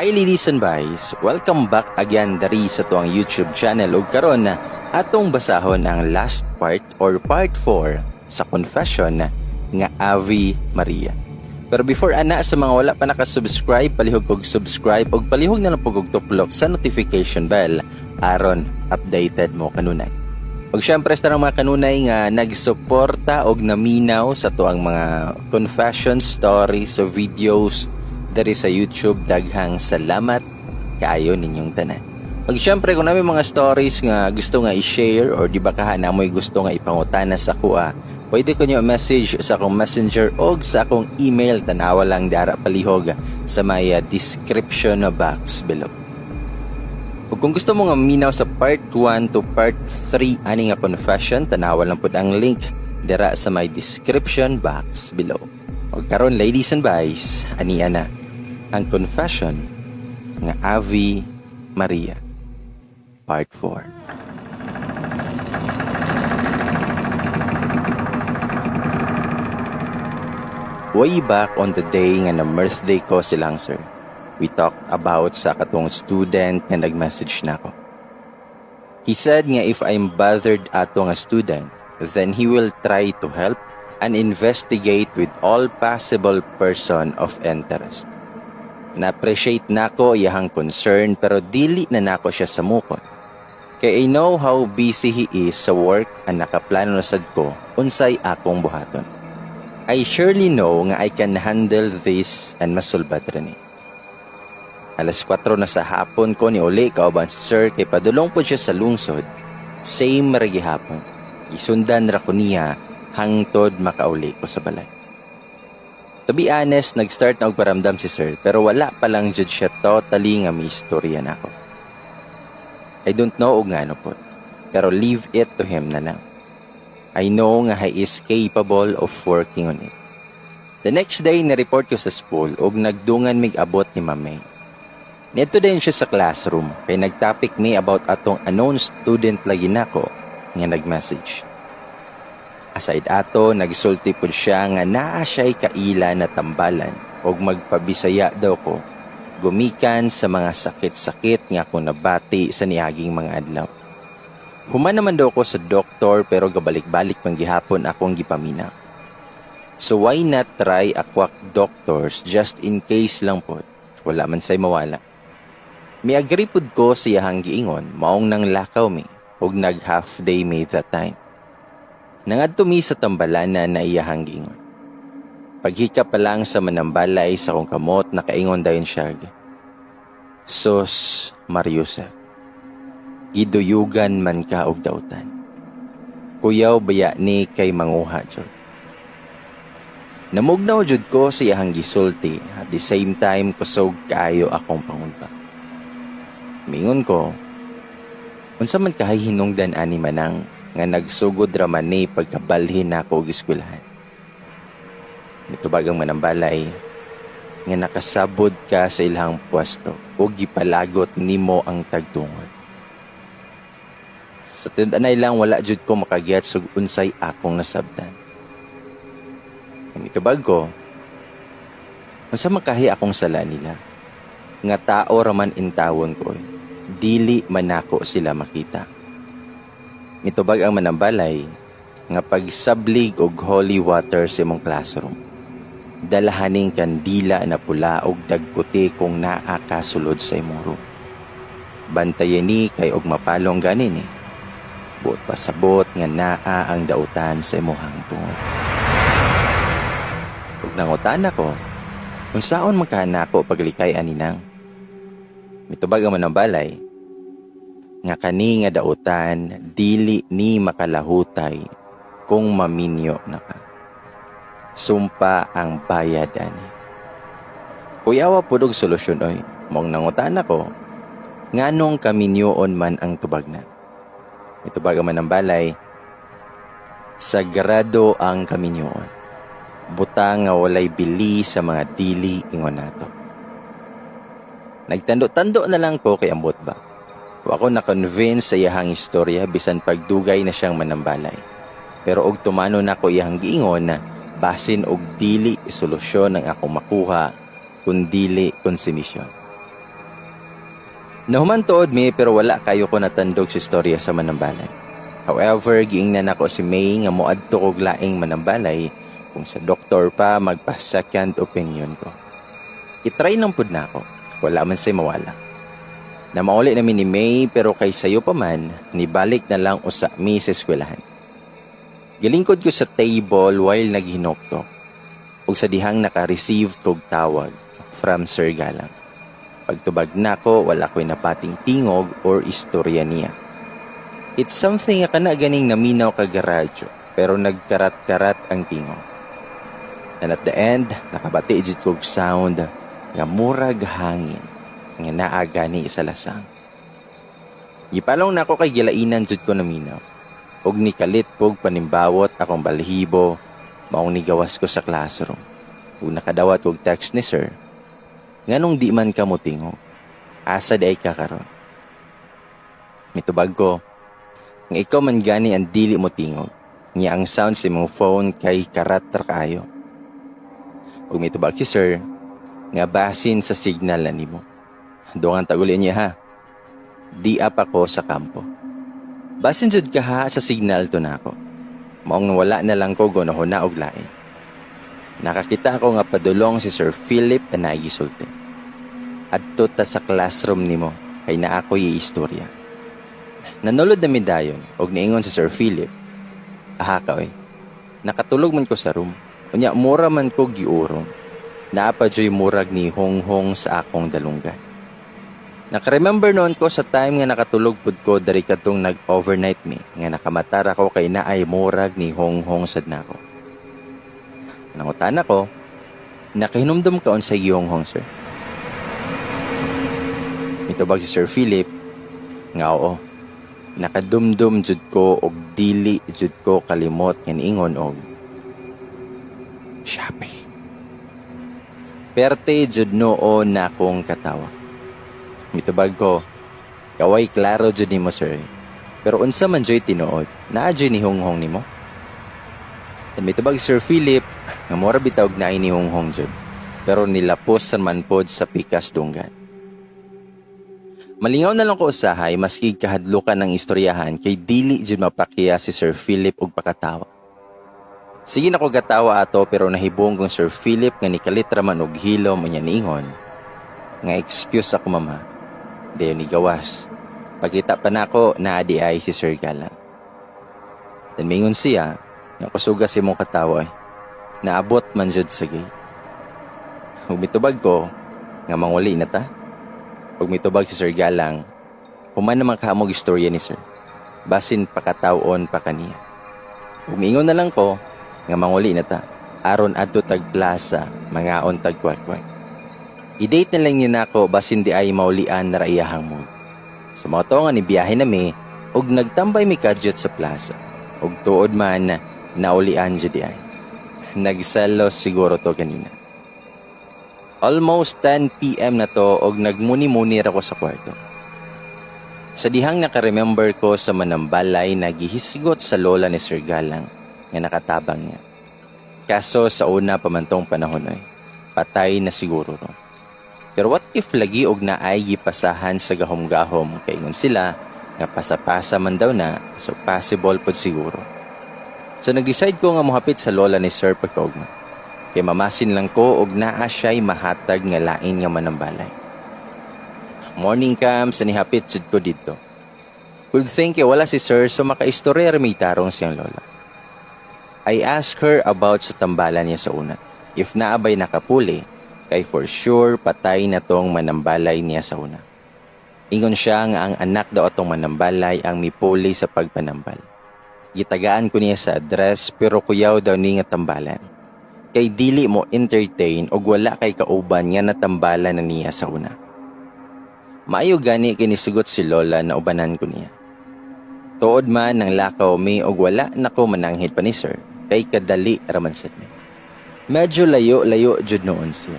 Hi, ladies and boys! Welcome back again dari sa tuang YouTube channel ug karon atong basahon ang last part or part 4 sa confession nga Ave Maria. Pero before ana, sa mga wala pa naka-subscribe, palihog og subscribe ug palihog na lang pud og tuplok sa notification bell aron updated mo kanunay. Ug syempre sa tanang mga kanunay nga nagsuporta og naminaw sa tuang mga confession stories o videos diri sa YouTube, daghang salamat kaayo ninyong tanan. Ug syempre kung naa moy mga stories nga gusto nga i-share or di ba kaha naa moy gusto nga ipangutana sa akoa, pwede ko nyo message sa akong Messenger o sa akong email. Tanawa lang dara palihog sa may description box below. Ug kung gusto mo nga minaw sa part 1 to part 3 ani nga confession, tanawa lang pud ang link dira sa may description box below. Ug karon, ladies and boys, ani na ang confession nga Ave Maria part 4. Way back on the day nga na birthday ko silang sir, we talked about sa katong student nga nag-message nako. He said nga if I'm bothered ato nga student, then he will try to help and investigate with all possible person of interest. Na-appreciate nako iyahang concern pero dili na nako siya samukon. Kay I know how busy he is sa work and nakaplano na sad ko unsay akong buhaton. I surely know nga I can handle this and masulbad ra ni. Alas 4 na sa hapon ko ni uli kauban si sir kay padulong po siya sa lungsod. Same ra gihapon. Gisundan ra ko niya hangtod makauli ko sa balay. To be honest, nag-start na og paramdam si sir pero wala pa lang jud siya totally nga miistorya nako. I don't know og ngano pod, pero leave it to him na lang. I know nga he is capable of working on it. The next day, na-report ko sa school ug nagdungan mig abot ni Ma'am May. Niadto din siya sa classroom kay nagtopic mi about atong unknown student lagi nako nga nag-message. Aside ato, nagsulti pud siya nga naa siya'y kaila na tambalan ug magpabisaya daw ko gumikan sa mga sakit-sakit nga akong nabati sa niaging mga adlaw. Human naman daw ko sa doktor pero gabalik-balik man gihapon akong gipaminaw. So why not try a quack doctors just in case lang pod? Wala man say mawala. Mi-agree pud ko sa iyahang giingon, maong nang lakaw mi ug nag half day mi that time. Nangadto mi sa tambalana na iyahang giingon. Paghika pa lang sa manambalay sa akong kamot, nakaingon dayon siya, "Sus Mariusep, giduyugan man ka og dautan. Kuyaw baya ni kay manguha jud." Namugnaw jud ko sa iyahang gisulti, at the same time kusog kaayo akong pangulba. Mingon ko, "Unsa man kahay hinungdan ani, manang, nga nagsugod ra man ni pagkabalhin nako og eskwelahan?" Mitubag ang manambalay nga nakasabod ka sa ilang pwesto ug gipalagot nimo ang tagtungod. Sa tinud-anay lang, wala jud ko makagets og unsay akong nasabtan. Mitubag ko, "Unsa man kahi akong sala nila? Nga tao raman intawon ko eh. Dili man nako sila makita." Mitubag ang manambalay nga pagsablig og holy water sa imong classroom. Dalahaning kandila na pula og dagkuti kung naa ka sulod sa imong room. Bantayan ni kay og mapalong ganin eh. Buot pasabot nga naa ang dautan sa imuhang tungod. Ug nangutana ko, "Unsaon man kaha nako paglikay ani, nang?" Mitubag ang manambalay nga kani nga dautan dili ni makalahutay kung maminyo na ka. Sumpa ang bayad ani. Kuyawa pud og solusyon oy. Maong nangutana ko, "Nganong kaminyoon man ang tubag na?" Mitubag ang manambalay, "Sagrado ang kaminyoon. Butang nga walay bili sa mga dili ingon nato." Nagtando-tando na lang ko kay ambot ba. Wa ko na-convince sa iyahang istorya bisan pagdugay na siyang manambalay. Pero og tumano nako iyahang giingon na basin og dili solusyon ang akong makuha kun dili konsumisyon. Nahuman tuod mi pero wala kayo ko natandog sa istorya sa manambalay. However, giingnan ako si May nga moadto kog laing manambalay kung sa doktor pa magpa second opinion ko. I-try lang pud nako. Wala man say mawala. Na mauli namin ni May pero kay sayo pa man, nibalik na lang usa mi sa eskwelahan. Gilingkod ko sa table while naghinoktok. Ug sa dihang naka-receive kog tawag from Sir Galang. Pagtubag nako, wala ko'y napating tingog or istorya niya. It's something nga kana ganing naminaw kag radyo pero nagkarat-karat ang tingog. And at the end, nakabati jud kog sound nga murag hangin nga naa gani sa lasang. Gipalong nako kay gilainan jud ko naminaw. Ug nikalit kog panimbawot akong balhibo, maong nigawas ko sa classroom. Ug nakadawat kog text ni sir, "Nganong di man ka motingog? Asa diay ka karon?" Mitubag ko, nga ikaw man gani ang dili mo tingog. Nga ang sound sa imong phone kay karat ra kaayo. Ug mitubag si sir, nga basin sa signal na nimo. Dungan taguli niya ha. Di pa ko sa kampo. Basin jud ka ha sa signal to nako. Maong wala na lang ko gunahuna og lain. Nakakita ako nga padulong si Sir Philip na nagisulti. "Adto ta sa classroom nimo kay naa ko'y istorya." Nanulod na mi dayon og niingon si Sir Philip, "Aha ka oy. Nakatulog man ko sa room. Unya mura man ko giurong. Naa pa juy murag ni honghong sa akong dalunggan." Nakaremember noon ko sa time nga nakatulog pud ko dari kadtong nag-overnight mi nga nakamatar ako kay naay murag ni honghong sad nako. Nangutan ako, "Nakahinumdum ka unsay gihonghong, sir?" Mitubag si Sir Philip nga oo. Nakadumdum jud ko og dili jud ko kalimot nga niingon og "Shopee." Perte jud noon na akong katawa. Mitubag ko, "Kaway klaro jud nimo, sir. Pero unsa man joy tinuod, naa joy ni honghong nimo?" And mitubag Sir Philip nga mura bitaw og naay ni honghong jud. Pero nilapos sa man pod sa pikas dunggan. Malingaw na lang ko usahay maski kahadlukan ng istoryahan kay dili jud mapakya si Sir Philip og pakatawa. Sige na ko gatawa ato pero nahibong kong Sir Philip nga nikalit ra man og hilom, unya niingon nga, "Excuse ako, mama." Dayon ni gawas. Pagkita pa nako naa di ay si Sir Galang. Then mingon siya nga, "Kusuga si mong katawa eh. Naabot man jud sa gate." Ug mitubag ko nga manguli na ta. Ug mitubag si Sir Galang, "Human naman kamog istorya ni sir. Basin pakatawon pa kaniya." Ug miingon na lang ko nga manguli na ta. Aron adto tag plaza, mangaon tag kwek-kwek. I-date na lang niya nako basin di ay maulian na raiyahang mood. So mao to nga nibiyahe nami ug nagtambay mi kadyot sa plaza. Ug tuod man naulian jud di ay. Nagselos siguro to ganina. Almost 10 p.m. na to og nagmuni-muni ra ko sa kwarto. Sa dihang naka-remember ko sa manambalay na gihisgot sa lola ni Sir Galang nga nakatabang niya. Kaso sa una pa man tong panahon ay, patay na siguro ron. Pero what if lagi og naay gipasahan sa gahom-gahom kay ingon sila nga pasapasa man daw na, so possible pod siguro. So nag-decide ko nga mohapit sa lola ni Sir pagkaugma. Kay mamasin lang ko og naa siya'y mahatag nga lain nga manambalay. Morning comes sa nihapit jud ko didto. Good thing kay wala si Sir so makaistorya ra may tarong siyang lola. I asked her about sa tambalan niya sa una. If naa bay nakapuli, kay for sure patay na tong manambalay niya sa una. Ingon siya nga ang anak daw atong manambalay ang mipuli sa pagpanambal. Gitagaan ko niya sa address pero kuyaw daw ni nga tambalan. Kay dili mo entertain og wala kay kauban nga natambalan na niya sa una. Maayo gani kinisugot si Lola na ubanan ko niya. Tuod man ng lakaw mi og wala nako mananghid pa ni sir kay kadali raman sad mi. Medyo layo-layo jud noon siya.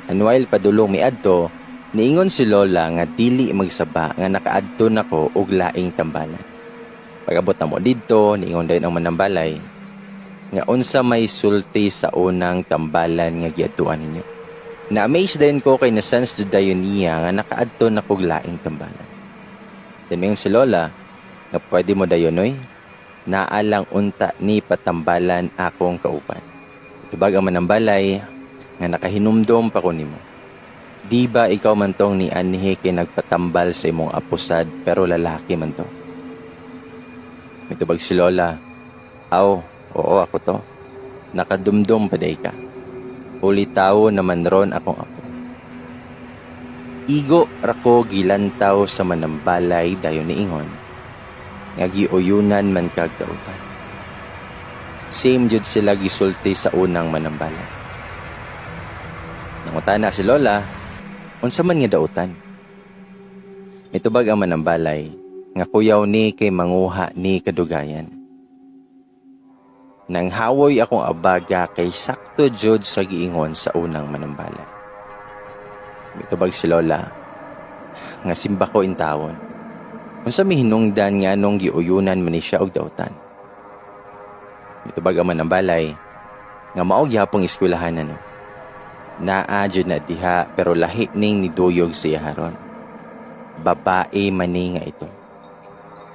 And while padulong mi adto, niingon si Lola nga dili magsaba nga nakaadto nako og laing tambalan. Pag-abot na mo didto, niingon dayon ang manambalay nga, "Unsa may sulti sa unang tambalan nga giadtuan ninyo?" Na-amaze din ko kay na-sense jud dayon niya nga nakaadto na kog laing tambalan. Then miingon si Lola nga pwede mo dayon oy. Naa lang unta ni patambalan akong kauban. Tubag ang manambalay nga nakahinumdom pa ko nimo. Di ba ikaw man tong ni anhi kay nagpatambal sa imong aposad pero lalaki man to? Mitubag si Lola, "Aw, oo, ako to. Nakadumdum pa day ka. Uli tao naman ron akong apo." Igo rako gilantaw sa manambalay, dayon niingon nga giuyunan man kag dautan. Same jud sila gisulti sa unang manambalay. Nangutana si Lola, unsa man nga dautan? Mitubag ang manambalay nga kuyaw ni kay manguha ni kadugayan. Nang hawoy akong abaga kay sakto jud sa giingon sa unang manambalay. Mitubag si Lola nga simba ko intawon. Unsa may hinungdan nga nung giuyunan man ni siya og dautan? Mitubag ang manambalay nga mao gyapong eskwelahan ano. Naa jud na diha pero lahi ning niduyog siya haron. Babae man ni nga ito.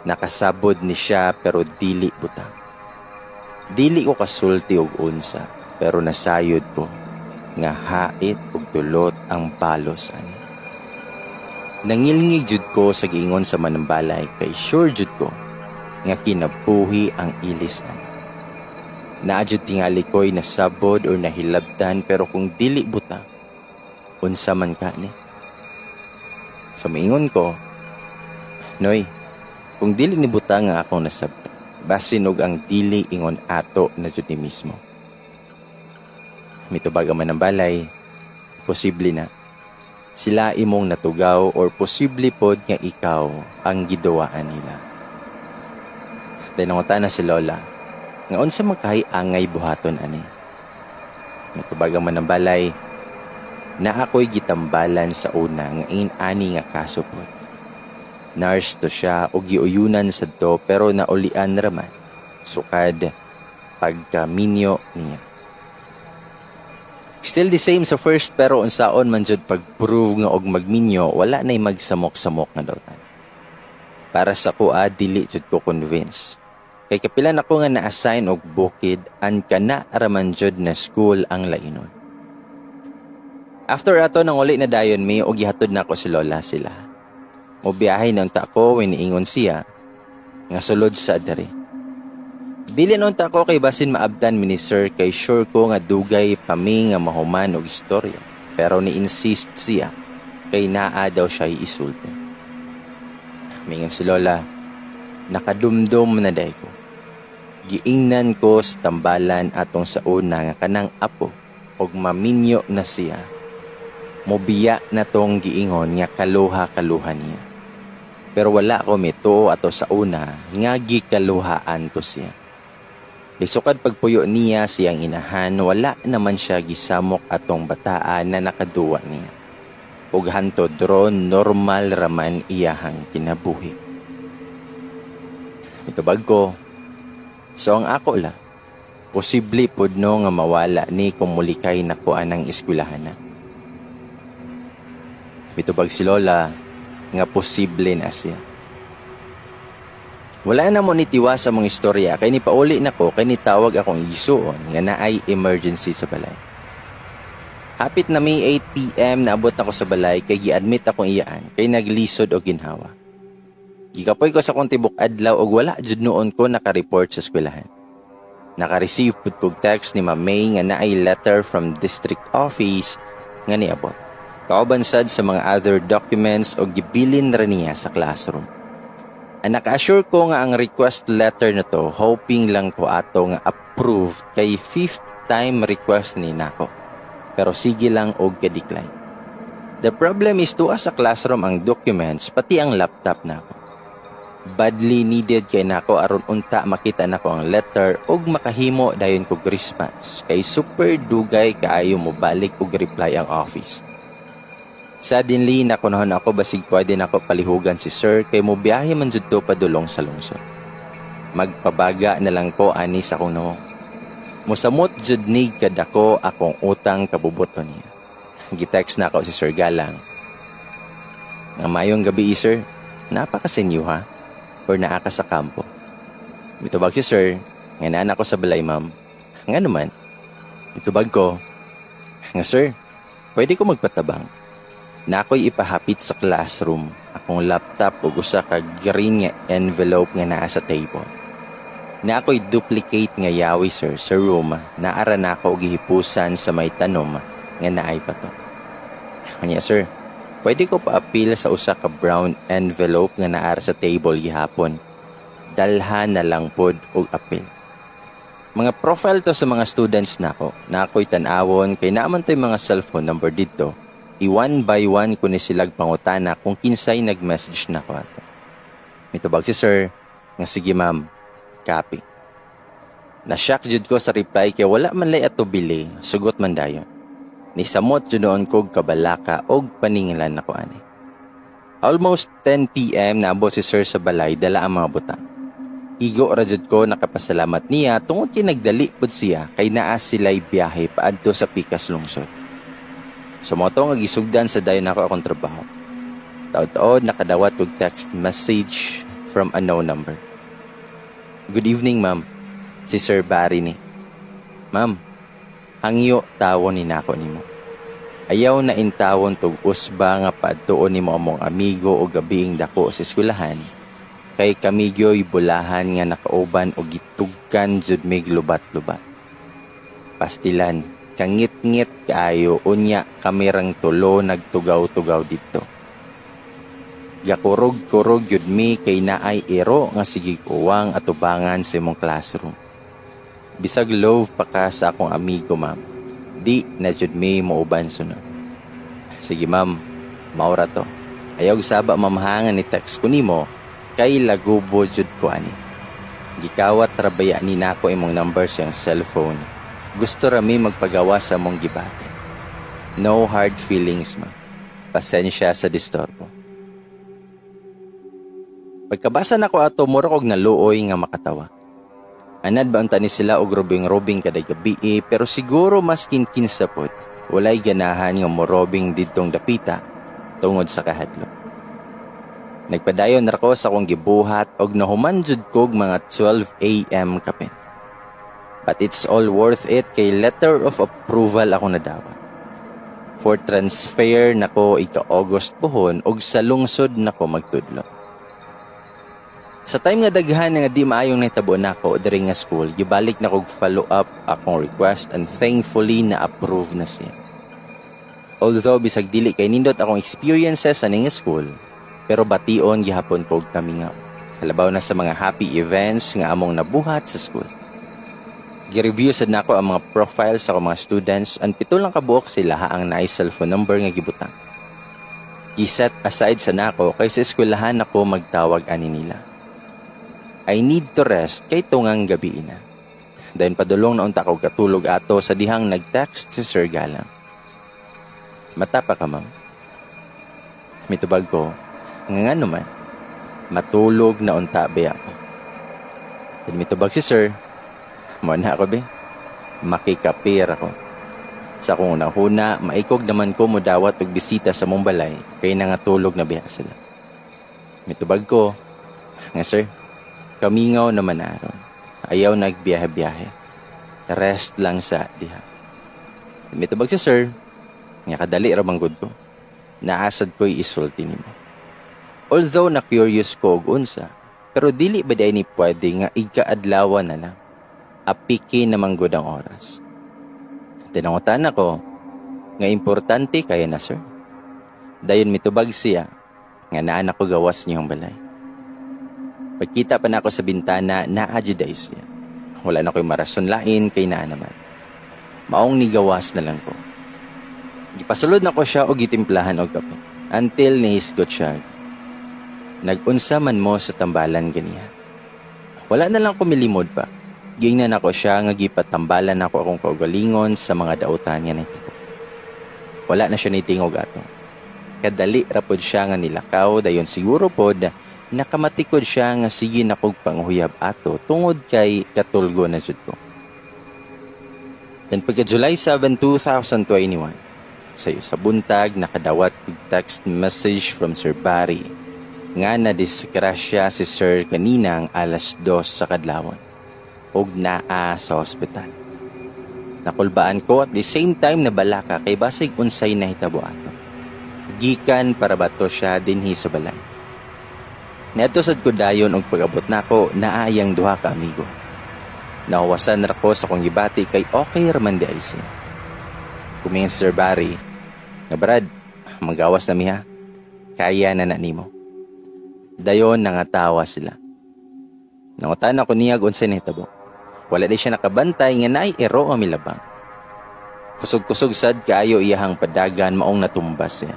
Nakasabod ni siya pero dili butang. Dili ko kasulti og unsa pero nasayod ko nga hait ug dulot ang balos ani. Nangilngig jud ko sa giingon sa manambalay kay sure jud ko nga kinabuhi ang ilis ani. Naa jud tingali ko'y nasabod or nahilabtan pero kung dili butang, unsa man ka ni? So miingon ko, "Noy, kung dili ni butang nga akong nasabtan, basin og ang dili ingon ato na jud ni mismo." Mitubag ang manambalay, "Posible na. Sila imong natugaw or posible pod nga ikaw ang giduwaan nila." Then nangutana si Lola, nga unsa man kay angay buhaton ani? Mitubag ang manambalay, na ako'y gitambalan sa una nga in-ani nga kaso pod. Nurse to siya o giuyunan sadto pero naulian raman sukad pagkaminyo niya. Still the same sa first pero unsaon man jud pag-prove nga og magminyo wala nay magsamok-samok nga dautan? Para sa kuha, dili jud ko convince. Kay kapilan ako nga na-assign og bukid an kana raman jud na school ang lainon. After ato, nang uli na dayon mi og gihatod na ako si Lola sila. Mobiyahe na unta ko, niingon siya nga sulod sa diri. Dili na unta ko kay basin maabtan mi ni sir kay sure ko nga dugay pa mi nga mahuman og istorya. Pero ni-insist siya kay naa daw siya isulti. Mingon si Lola, "Nakadumdum na day ko. Giingnan ko sa tambalan atong sa una nga kanang apo og maminyo na siya. Mobiya na tong giingon nga kaluha-kaluha niya. Pero wala ko mituo ato sa una nga gikaluhaan to siya. Kay sukad pagpuyo niya siyang inahan, wala naman siya gisamok atong bataan na nakaduwa niya. Ug hantod ron, normal raman iyahang kinabuhi." Mitubag ko, "So ang ako la, posible pod no nga mawala ni kung mulikay nakuha ng eskwelahan na." Mitubag si Lola nga posible na siya. Wala na mo nitiwa sa mga istorya kay ni pauli nako kay nitawag akong igsuon nga naay emergency sa balay. Hapit na may 8 p.m. naabot nako sa balay kay gi-admit akong iyaan kay naglisod og ginhawa. Gikapoy ko sa akong tibok adlaw og wala jud noon ko naka-report sa eskwelahan. Naka-receive pud kog text ni Ma'am May nga naay letter from district office nga niabot. Kauban sad sa mga other documents og gibilin ra niya sa classroom. Ang naka-assure ko nga ang request letter na to, hoping lang ko ato nga approved kay fifth time request ni nako. Pero sige lang og ka-decline. The problem is tuwa sa classroom ang documents pati ang laptop nako. Badly needed kay nako aron unta makita nako ang letter ug makahimo dayon kog response kay super dugay kaayo mo balik og reply ang office. Suddenly, nakunahon ako basig pwede nako palihugan si sir kay mo biyahe man jud to padulong sa lungsod. Magpabaga na lang ko ani sa akong nawong. Musamot jud ni kadako akong utang kabubuton niya. Gitext nako si Sir Galang nga, "Maayong gabi, sir. Naa pa ka sa inyo ha? Or naa ka sa kampo?" Mitubag si sir nga, "Naa na ko sa balay, ma'am. Ngano man?" Mitubag ko nga, "Sir, pwede ko magpatabang? Naa ko'y ipahapit sa classroom, akong laptop ug usa ka green nga envelope nga naa sa table. Naa ko'y duplicate nga yawi, sir, sa room, naa ra nako gihipusan sa may tanom nga naay bato. Unya sir, pwede ko paapil sa usa ka brown envelope nga naa ra sa table gihapon. Dalha na lang pod og apil. Mga profile to sa mga students nako. Naa ko'y tan-awon kay naa man to'y mga cellphone number didto. I-one by one ko ni silag pangutana kung kinsay nag-message nako ato." Mitubag si sir nga, "Sige ma'am, copy." Na-shock jud ko sa reply kay wala man lay atubili, sugot man dayon. Nisamot jud nuon kog kabalaka og paninglan nako ani. Almost 10 p.m. naabot si sir sa balay dala ang mga butang. Igo ra jud ko nakapasalamat niya tungod kay nagdali pud siya kay naa sila'y biyahe paadto sa pikas lungsod. So mao to nga gisugdan sa dayon nako akong trabaho. Taod-taod nakadawat og text message from a no number. "Good evening, ma'am. Si Sir Barry ni. Ma'am, hangyo tawon ni nako nimo. Ayaw na intawon tog usba nga paadtuon nimo among amigo og gabiing dako sa eskwelahan kay kami gyoy bulahan nga nakauban og gitugkan jud mig lubat-lubat. Pastilan, kangit-ngit kaayo, unya kami rang tulo nagtugaw-tugaw didto. Gakurog-kurog yun mi kay naay iro nga sigig uwang atubangan sa imong classroom. Bisag love pa ka sa akong amigo, ma'am. Di na jud mi muuban sunod. Sige ma'am, mao ra to. Ayaw saba, ma'am, ha, nga ni text ko nimo kay lagubo jud ko ani. Gikawat ra baya ni nako imong number siyang cellphone. Gusto ra mi magpagawa sa among gibati. No hard feelings, ma'am. Pasensya sa disturbo." Pagkabasa nako ato, mura kog naluoy nga makatawa. Anad ba unta ni sila og robing-robing kada gabi eh, pero siguro maskin kinsa pod, walay ganahan nga morobing didtong dapita tungod sa kahadlok. Nagpadayon ra ko sa akong gibuhat og nahuman jud kog mga 12 a.m. kapin. But it's all worth it kay letter of approval ako nadawat. For transfer nako ika-August pohon og sa lungsod nako magtudlo. Sa time nga daghan nga di maayong nahitabo nako diri nga school, gibalik na kog follow up akong request and thankfully na approve na siya. Although bisag dili kay nindot akong experiences sa nga school, pero bation gihapon kog kamingaw. Halabaw na sa mga happy events nga among nabuhat sa school. Gi-review sad nako ang mga profiles sa akong mga students and pito lang kabuok sila ha ang naay cellphone number nga gibutang. Gi-set aside sa nako kay sa eskwelahan ako magtawag ani nila. I need to rest kay tungang gabi na. Dayon padulong na unta ko katulog ato sa dihang nag-text si Sir Galang. "Mata pa ka, ma'am?" Mitubag ko nga, "Ngano man? Matulog na unta ba ako?" Then mitubag si sir, "Mo na ako be. Makikapir ako. Sa akong unahuna, maikog naman ko modawat og bisita sa mong balay kay nangatulog na biya sila." Mitubag ko nga, "Sir, kamingaw naman aron. Ayaw nagbiyahe-biyahe. Rest lang sa diha." Mitubag si sir nga, "Kadali ra man gud ko. Naa sad ko'y isulti nimo." Although na curious ko og unsa, pero dili ba diay ni pwede nga ikaadlaw na lang? Apiki naman gud ang oras. Tinangutan ako nga, "Importante kaya na, sir?" Dayon mitubag siya nga naa na ko gawas niyang balay. Pagkita pa nako sa bintana, naa jud ay siya. Wala na ko'y marason lain kay naa naman. Maong nigawas na lang ko. Gipasulod na ko siya og gitimplahan og kape until nihisgot siya. "Nag-unsa man mo sa tambalan ganiha?" Wala na lang ko milimod pa. Giingnan nako siya nga gipatambalan nako akong kaugalingon sa mga dautan nga nahitabo. Wala na siya nitingog ato. Kadali ra pod siya nga nilakaw, dayon siguro pod nakamatikod siya nga sige na kog panghuyab ato tungod kay katulgo na jud ko. Then pagka July 7, 2021, Sayo sa buntag, nakadawat kog text message from Sir Barry nga nadisgrasya si Sir kaninang 2:00 sa kadlawon ug naa sa ospital. Nakulbaan ko, at the same time nabalaka kay basig unsay nahitabo ato. Gikan para bato siya dinhi sa balay. Niadto sad ko dayon og pag-abot nako, naa iyang duha ka amigo. Nahuwasan ra ko sa akong gibati kay okay ra man diay siya. Kumingon si Sir Barry nga, "Brad, magawas na mi ha. Kaya na na nimo." Dayon nangatawa sila. Nangutana ko niya unsay nahitabo. Wala di siya nakabantay nga naay ero ang milabang. Kusog-kusog sad kaayo iyahang padagan, maong natumba siya.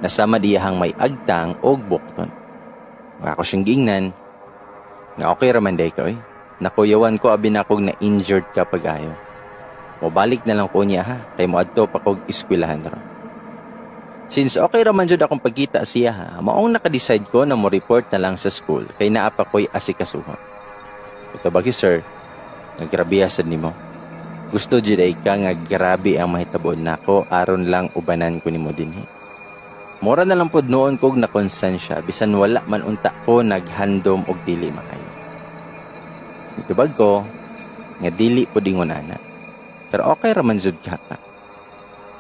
Nasamad iyahang may agtang og bukton. Ako siyang giingnan nga okay raman day ka oy. Nakuyawan ko, abi nakog na injured ka pag-ayo. Mobalik na lang ko niya ha, kay moadto pa kog eskwelahan ro. Since okay raman jud akong pagkita siya ha, maong naka-decide ko na mo report na lang sa school kay naa pa ko'y asikasuhon. Mitubag si sir, "Nagrabiya sad nimo. Gusto jud ay ka nga grabe ang mahitabo nako aron lang ubanan ko nimo dinhi." Mura na lang pod noon kog nakonsensya bisan wala man unta ko naghandom og dili maayo. Mitubag ko nga dili pod ingon ana. Pero okay ra man jud ka.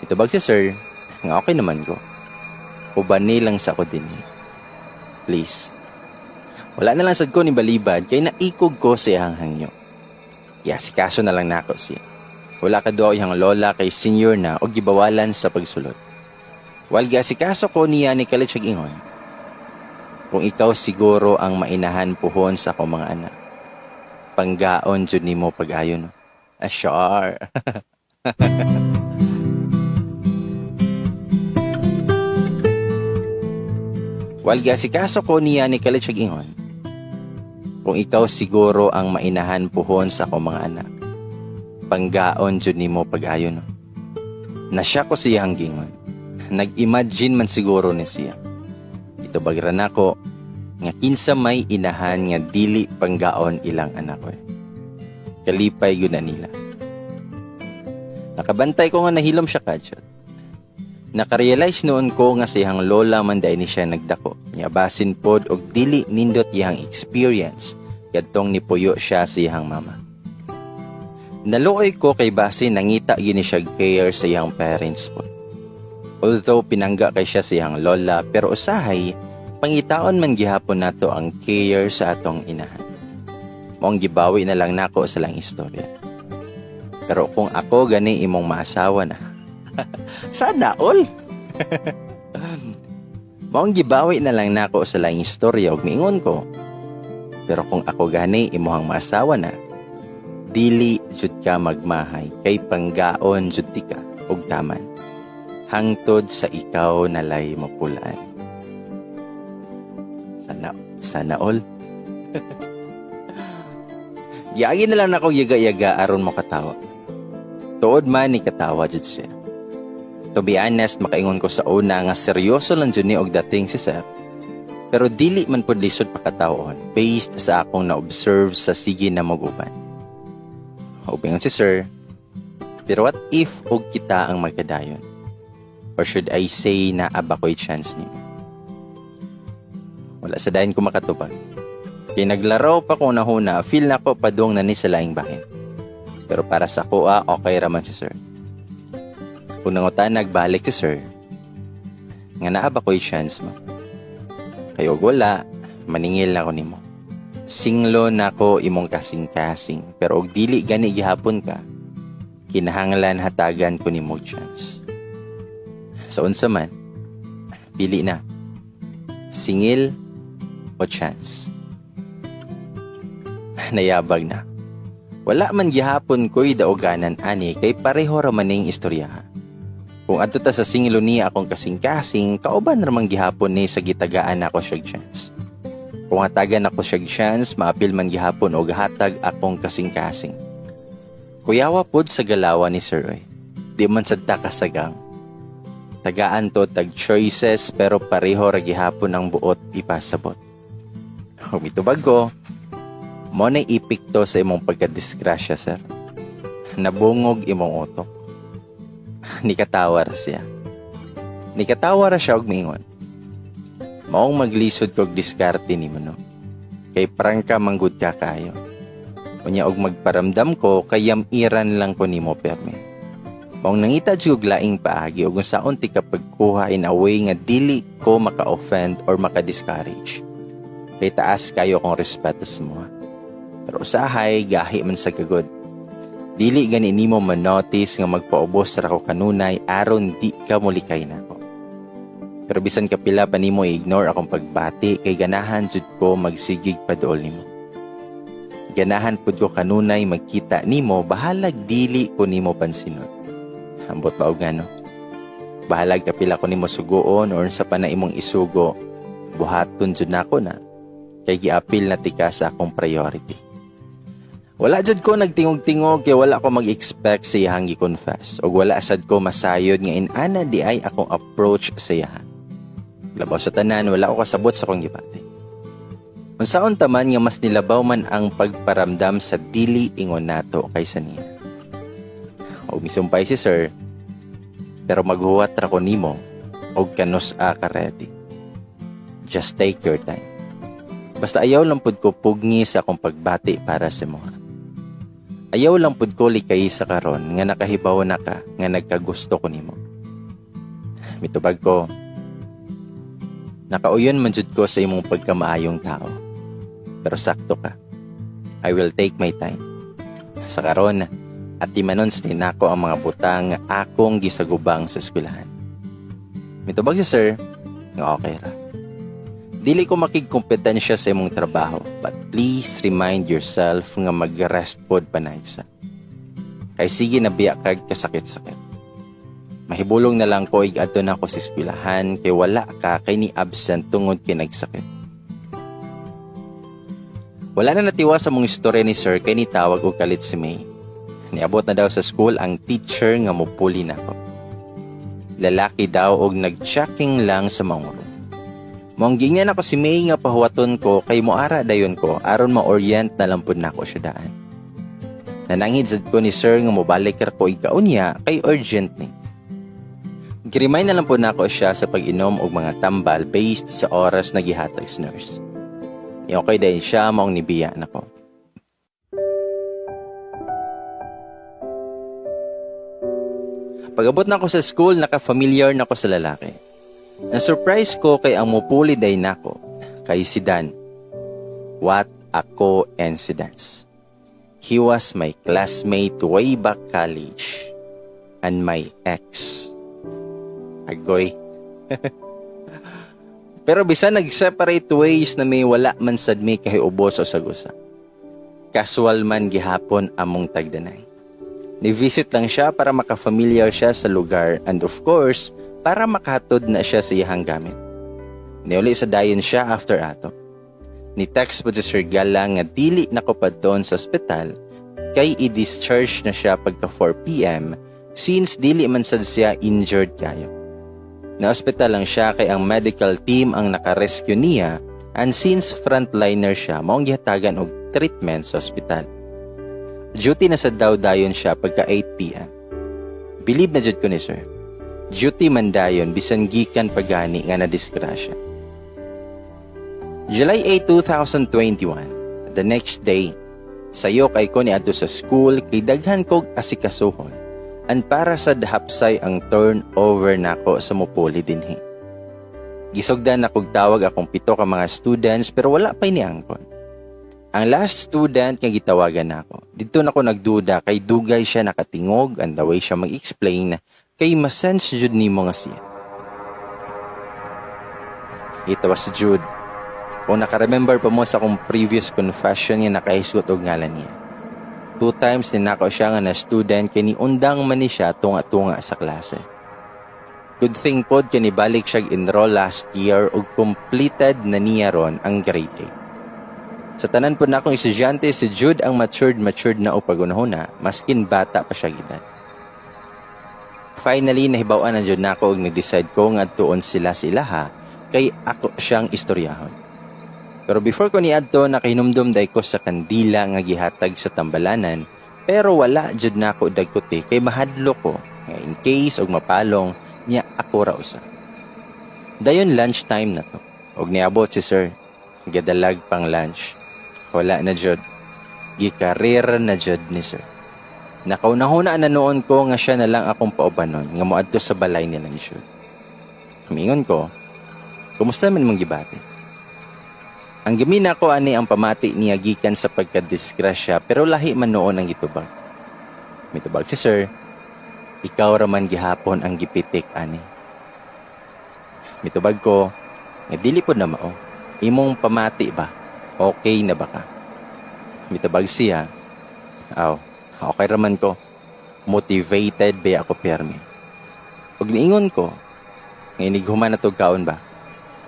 Mitubag si sir nga okay naman ko. Ubani lang sa ako dinhi. Please. Wala na lang sad ko ni balibad kay naikog ko sa iyang hangyo. Giasikaso na lang nako siya. Wala ka duha iyang lola kay senior na og gibawalan sa pagsulod. While giasikaso ko niya, ni kalit siya ingon, "Kung ikaw siguro ang mainahan puhon sa akong mga anak, panggaon jud nimo pag-ayo, no?" Ah, sure. While giasikaso ko niya, ni kalit siya ingon, "Kung ikaw siguro ang mainahan puhon sa akong mga anak, panggaon jud nimo pag-ayo, no?" Nasya ko siyang gingon. Nag-imagine man siguro ni siya. Itubag ra nako nga kinsa may inahan nga dili panggaon ilang anak ko? Kalipay gyud na nila. Nakabantay ko nga nahilom siya kadyot. Nakarealize noon ko nga siyang lola man dahil ni siya nagdako. Nya basin pod og dili nindot iyang experience kadtong nipuyo siya sa iyang mama. Naluoy ko kay basin nangita gini siya care sa iyang parents pod. Although pinangga kay siya sa iyang lola, pero usahay pangitaon man gihapon nato ang care sa atong inahan. Maong gibawi na lang nako sa lang istorya. Pero kung ako gani imong maasawa na. Sana all. Maong gibawi na lang nako sa lang istorya ug miingon ko. Pero kung ako gani imuhang maasawa na, dili jud ka magmahay kay panggaon jud ti ka og taman. Hangtod sa ikaw nalay mapulaan. Sana, sana all. Giagi na lang nako yaga-yaga aron mo katawa. Tuod man ni katawa jud siya. To be honest, makaingon ko sa una nga seryoso lang jud ni og dating si sir. Pero dili man pud lisod pakatawon based sa akong na-observe sa sige na mag-uban. Ubingon si sir, "Pero what if og kita ang magkadayon? Or should I say na aba ko'y chance nimo?" Wala sa dayon ko makatubag. Kay naglaro pa ko nahuna, feel na ko padung na ni sa laing bahin. Pero para sa kuha, okay raman si sir. Kung nangutan, nagbalik si sir, nga naa ba ko'y chance mo? Kay og wala, maningil na ko nimo. Singlo na ko imong kasing-kasing, pero og dili gani gihapon ka, kinahanglan hatagan ko nimo chance. Sa unsa man, pili na. Singil o chance. Nayabag na. Wala man gihapon ko'y dauganan ani kay pareho ra man ning istoryaha. Kung adto ta sa singilo niya akong kasing-kasing, kauban ra man gihapon ni sa gitagaan ako siya chance. Kung hatagan ako siya chance, maapil man gihapon og hatag akong kasing-kasing. Kuyawa pod sa galawa ni Sir Roy. Di man sad ta kasagang. Tagaan to tag choices pero pareho ra gihapon ang buot ipasabot. Mitubag ko, mo na epekto sa imong pagkadisgrasya, sir. Nabungog imong utok. Nikatawar siya. Nikatawa ra siya og miingon, "Maong maglisod kog diskarte nimo, no? Kay prangka manggod ka kayo. Unya og magparamdam ko kay yamiran lang ko nimo perme. Maong nangita jud og laing paagi og unsaon ti ka pagkuha in a way nga dili ko maka-offend or maka-discourage. Kay taas kayo akong respeto sa mo. Pero usahay gahi man sa gagod. Dili gani nimo ma-notice nga magpaubos ra ko kanunay aron di ka mulikay nako. Pero bisan kapila pa nimo i-ignore akong pagbati kay ganahan jud ko magsigig paduol nimo. Ganahan pud ko kanunay magkita nimo, bahalag dili ko nimo pansinon. Ambot ba og ngano? Bahalag kapila ko nimo suguon or sa pa na imong isugo, buhaton jud nako na kay giapil na tika sa akong priority." Wala jud ko nagtingog-tingog kay wala ko mag-expect sa iyahang gi-confess ug wala sad ko masayod nga inana di ay akong approach sa iyaha. Labaw sa tanan, wala ko kasabot sa akong gibati. Unsaon ta man nga mas nilabaw man ang pagparamdam sa dili ingon nato kaysa niya. Og misumpay si sir, pero maghuwat ra ko nimo og kanus-a ka ready. Just take your time. Basta ayaw lang pud ko pugni sa akong pagbati para sa imoha. Ayaw lang pud ko likay sa karon nga nakahibaw na ka nga nagkagusto ko nimo. Mitubag ko, "Nakauyon man jud ko sa imong pagkamaayong tao. Pero sakto ka. I will take my time. Sa karon, atimanon sa nako ang mga butang nga akong gisagubang sa eskwelahan." Mitubag si sir nga okay ra. "Dili ko makigkompetensya sa imong trabaho, but please remind yourself nga mag-rest pod panagsa. Kay sige na biya kag kasakit-sakit. Mahibulong na lang ko ig adto na ko sa eskwelahan kay wala ka kay ni absent tungod kay nagsakit." Wala na natiwa sa mong istorya ni sir kay nitawag og kalit si May. Niabot na daw sa school ang teacher nga mupuli nako. Lalaki daw og nag-checking lang sa mga room. Maong giingnan ako si May nga pahuwaton ko kay moara dayon ko aron ma-orient na lang pud nako siya daan. Nananghid sad ko ni sir nga mobalik ra ko igkaunya kay urgent ni. Giremind na lang po nako siya sa pag-inom og mga tambal based sa oras na gihatag sa nurse. Okay dahil siya, maong nibiya nako. Pag-abot na ako sa school, naka-familiar na ko sa lalaki. Na-surprise ko kay ang mupuli day nako, kay si Dan. What a coincidence. He was my classmate way back college and my ex. Agoy. Pero bisan nag-separate ways na may, wala man sad mi kahiubos o sagusa. Casual man gihapon among tagdanay. Ni-visit lang siya para maka-familiar siya sa lugar and, of course, para makahatod na siya sa iyahang gamit. Niuli sa dayon siya after ato. Ni text po si Sir Gala nga dili na ko padtoon sa ospital kay i-discharge na siya pagka 4 p.m. since dili man sad siya injured kayo. Na ospital lang siya kay ang medical team ang naka-rescue niya and since frontliner siya, maong gihatagan og treatment sa ospital. Duty na sad daw dayon siya pagka 8 p.m. Believe na jud ko ni sir. Duty man dayon bisan gikan pagani nga na disgrasya. July 8, 2021, the next day, sayo kay ko ni adto sa school kay daghan kog asikasuhon and para sa hapsay ang turnover nako sa mupuli dinhi. Gisugdan na kog tawag akong pito ka mga students pero wala pa'y niangkon. Ang last student nga gitawagan nako, didto na ko nagduda kay dugay siya nakatingog and the way siya mag-explain kay masense jud nimo nga siya. It was Jude. Kung naka-remember pa mo sa akong previous confession nga nakahisgot og ngalan niya. Two times ninakaw siya nga na student kay niundang man ni siya tunga-tunga sa klase. Good thing pod kay nibalik siya enroll last year ug completed na niya ron ang grade 8. Sa tanan po na akong estudyante, si Jude ang matured matured na og pagunahuna, maskin bata pa siya edad. Finally, nahibaw-an na jud nako ug nag-decide ko nga adtuon sila sa ilaha kay ako siyang istoryahon. Pero before ko niadto, nakahinumdum day ko sa kandila nga gihatag sa tambalanan, pero wala jud nako dagkuti kay mahadlok ko nga in case og mapalong niya ako ra usa. Dayon lunchtime na to. Og niabot si sir. Gadalag pang lunch. Wala na jud. Gikarir na jud ni sir. Nakaunahuna na noon ko nga siya na lang akong paubanon nga moadto sa balay nilang Jude. Mingon ko, "Kumusta man imong gibati?" Ang gamina ko ani ang pamati niya gikan sa pagkadisgrasya, pero lahi man noon ang gitubag. Mitubag si sir, "Ikaw raman gihapon ang gipitik ani." Mitubag ko, nga dili pod na mao. Imong pamati ba? Okay na ba ka? Mitubag siya, "Aw, okay raman ko. Motivated ba ako permi." Ug niingon ko, nga inighuman na tog kaon ba?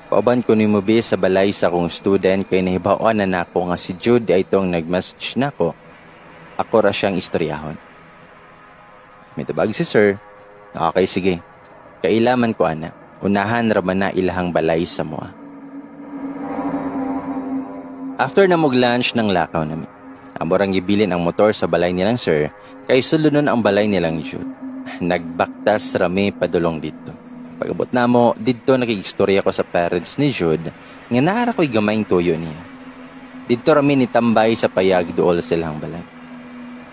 Pauban ko nimo bi sa balay sa akong student kay nahibaw-an na nako nga si Jude ay itong nag-message nako. Ako ra siyang istoryahon. Mitubag si sir, "Okay, sige. Kailaman ko ana. Unahan ra man na ilahang balay sa moa." After na lunch ng lakaw nami. Amo rang gibilin ang motor sa balay nilang sir kay sulunon ang balay nilang Jude. Nagbaktas rami padulong didto. Pag-abot namo didto, nakigstorya ko sa parents ni Jude nga naara ko'y gamayng tuyo niya. Didto rami ni tambay sa payag duol silang balay.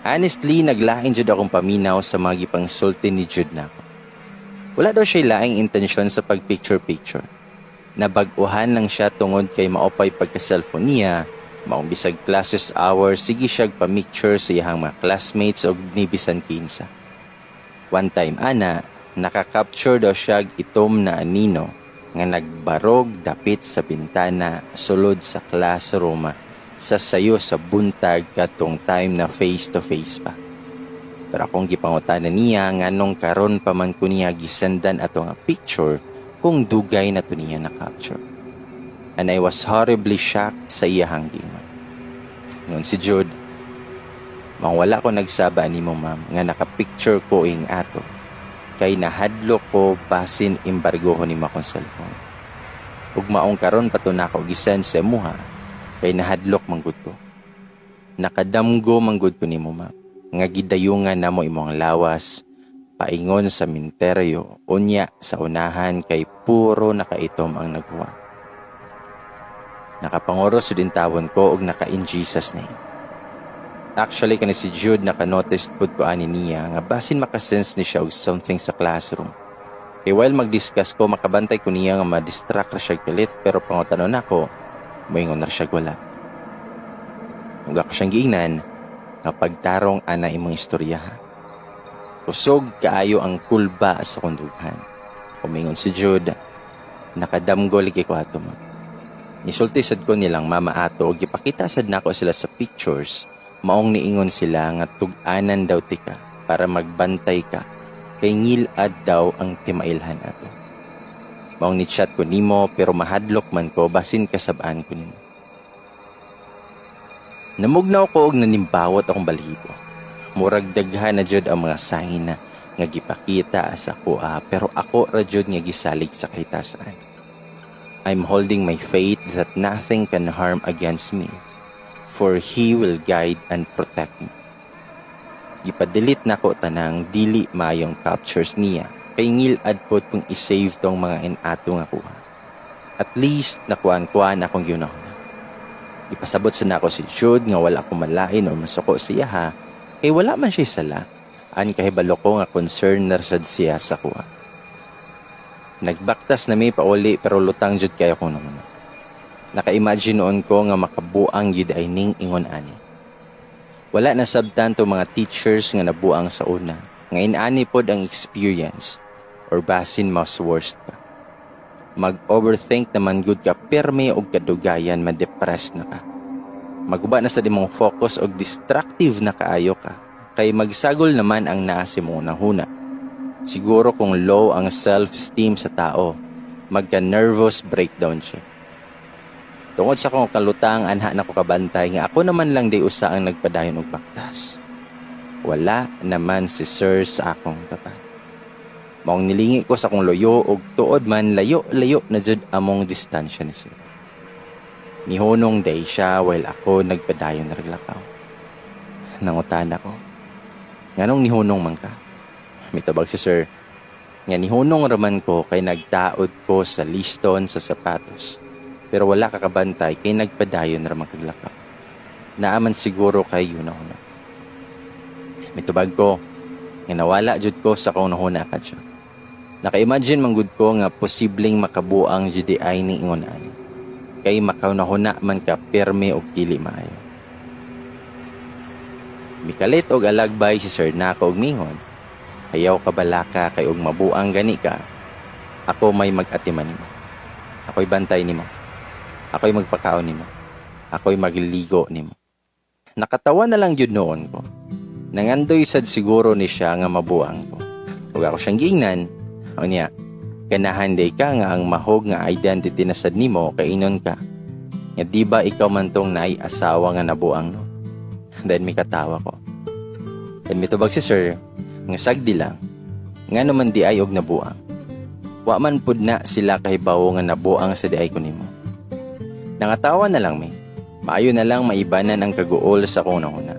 Honestly, naglain jud akong paminaw sa mga gipangsulti ni Jude nako. Wala daw siya laing intensyon sa pag-picture-picture. Nabag-uhan lang siya tungod kay maopay pagka-cellphone niya, maong bisag classes hours, sige siya pa-picture sa iyang mga classmates og nibisan kinsa. One time ana, naka-capture daw siya itom na anino nga nagbarog dapit sa bintana sulod sa classroom sa sayo sa buntag katong time na face to face pa. Pero akong gipangutana niya nganong karon pa man ko niya gisendan ato nga picture kung dugay na to niya na-capture. And I was horribly shocked sa iyahang giingon. Ingon si Jude, "Maong wala ko nagsaba nimo, ma'am, nga naka-picture ko ing ato kay nahadlok ko basin embargohon nimo akong cellphone. Ug maong karon pa to nako gisend sa imuha kay nahadlok manggud ko. Nakadamgo manggud ko nimo, ma'am, nga gidayungan namo imong lawas paingon sa minteryo, unya sa unahan kay puro nakaitom ang naghuwa." Nakapanguros din tawon ko og naka in Jesus name. Actually, kani si Jude, naka-notice pud ko ani niya nga basin makasense ni siya og something sa classroom. Kay while mag-discuss ko, makabantay ko niya nga ma-distract ra siya kalit, pero pangutanon nako, moingon ra siya wala. Ug ako siyang giingnan nga pagtarong ana imong istorya ha. Kusog kaayo ang kulba sa kundughan. Umingon si Jude, "Nakadamgo lagi ko ato, ma'am. Nisulti sad ko nilang mama ato ug gipakita sad nako sila sa pictures, maong niingon sila nga tug-anan daw tika para magbantay ka kay ngilad daw ang timailhan ato. Maong ni chat ko nimo pero mahadlok man ko basin kasabaan ko nimo." Namugnaw ko og nanimbawot akong balhibo. Murag daghan na jud ang mga sign nga gipakita sa akoa, pero ako ra jud nga gisalig sa kahitasan. I'm holding my faith that nothing can harm against me, for He will guide and protect me. Gipa-delete nako tanang dili maayong captures niya kay ngilad pod kung i-save tong mga inato nga kuha. At least nakuan-kuan akong gihunahuna. Ipasabot sa nako si Jude nga wala ko malain or masuko siya ha, kay wala man siya sala. An kahibalo ko nga concern na sad siya sa kuha. Nagbaktas na mi pauli pero lutang jud kayo kong nanguna. Naka-imagine noon ko nga makabuang gid ay ning ingon ani. Wala na sabtan to mga teachers nga nabuang sa una, nga inani pod ang experience or basin mas worst pa. Mag-overthink naman gud ka pirmi og kadugayan ma-depress na ka. Maguba na sa imong focus og destructive na kaayo ka kay magsagol naman ang naa sa imong huna. Siguro kung low ang self-esteem sa tao, magka-nervous breakdown siya. Tungod sa akong kalutang, anha na ko kabantay nga ako naman lang di usa ang nagpadayon og baktas. Wala naman si sir sa akong tapat. Maong nilingi ko sa akong luyo og tuod man layo-layo na jud among distansya ni sir. Nihunong day siya while ako nagpadayon na raglakaw. Nangutan ako, "Nganong nihunong man ka?" Mitubag si sir, Nga nihunong raman ko kay nagtaod ko sa liston sa sapatos. Pero wala ka kabantay kay nagpadayon ra man kag lakaw. Naa man siguro kay hunahuna. Mitubag ko nga nawala jud ko sa kahuna-huna kadto. Naka-imagine man gud ko nga posibleng makabuang jud diay ning ingon ani. Kay makahuna-huna man ka pirmi og dili maayo. Mikalit og alagbay si sir nako og mingon, "Ayaw ka balaka kay og mabuang gani ka, ako may mag-atiman nimo. Ako'y bantay nimo. Ako'y magpakaon nimo. Ako'y magligo nimo." Nakatawa na lang jud noon ko. Nangandoy sad siguro ni siya nga mabuang ko. Ug ako siyang giingnan, "Unya, ganahan diay ka nga ang mahog nga identity na sad nimo kay inon ka nga di ba ikaw man tong naay asawa nga nabuang, no?" Then mikatawa ko. Then mitubag si sir, nga sagdi lang, nga naman diay og nabuang. Wa man pud na sila kahibawo nga nabuang sa diay ko nimo. Nangatawa na lang mi. Maayo na lang maibanan ang kaguol sa akong hunahuna.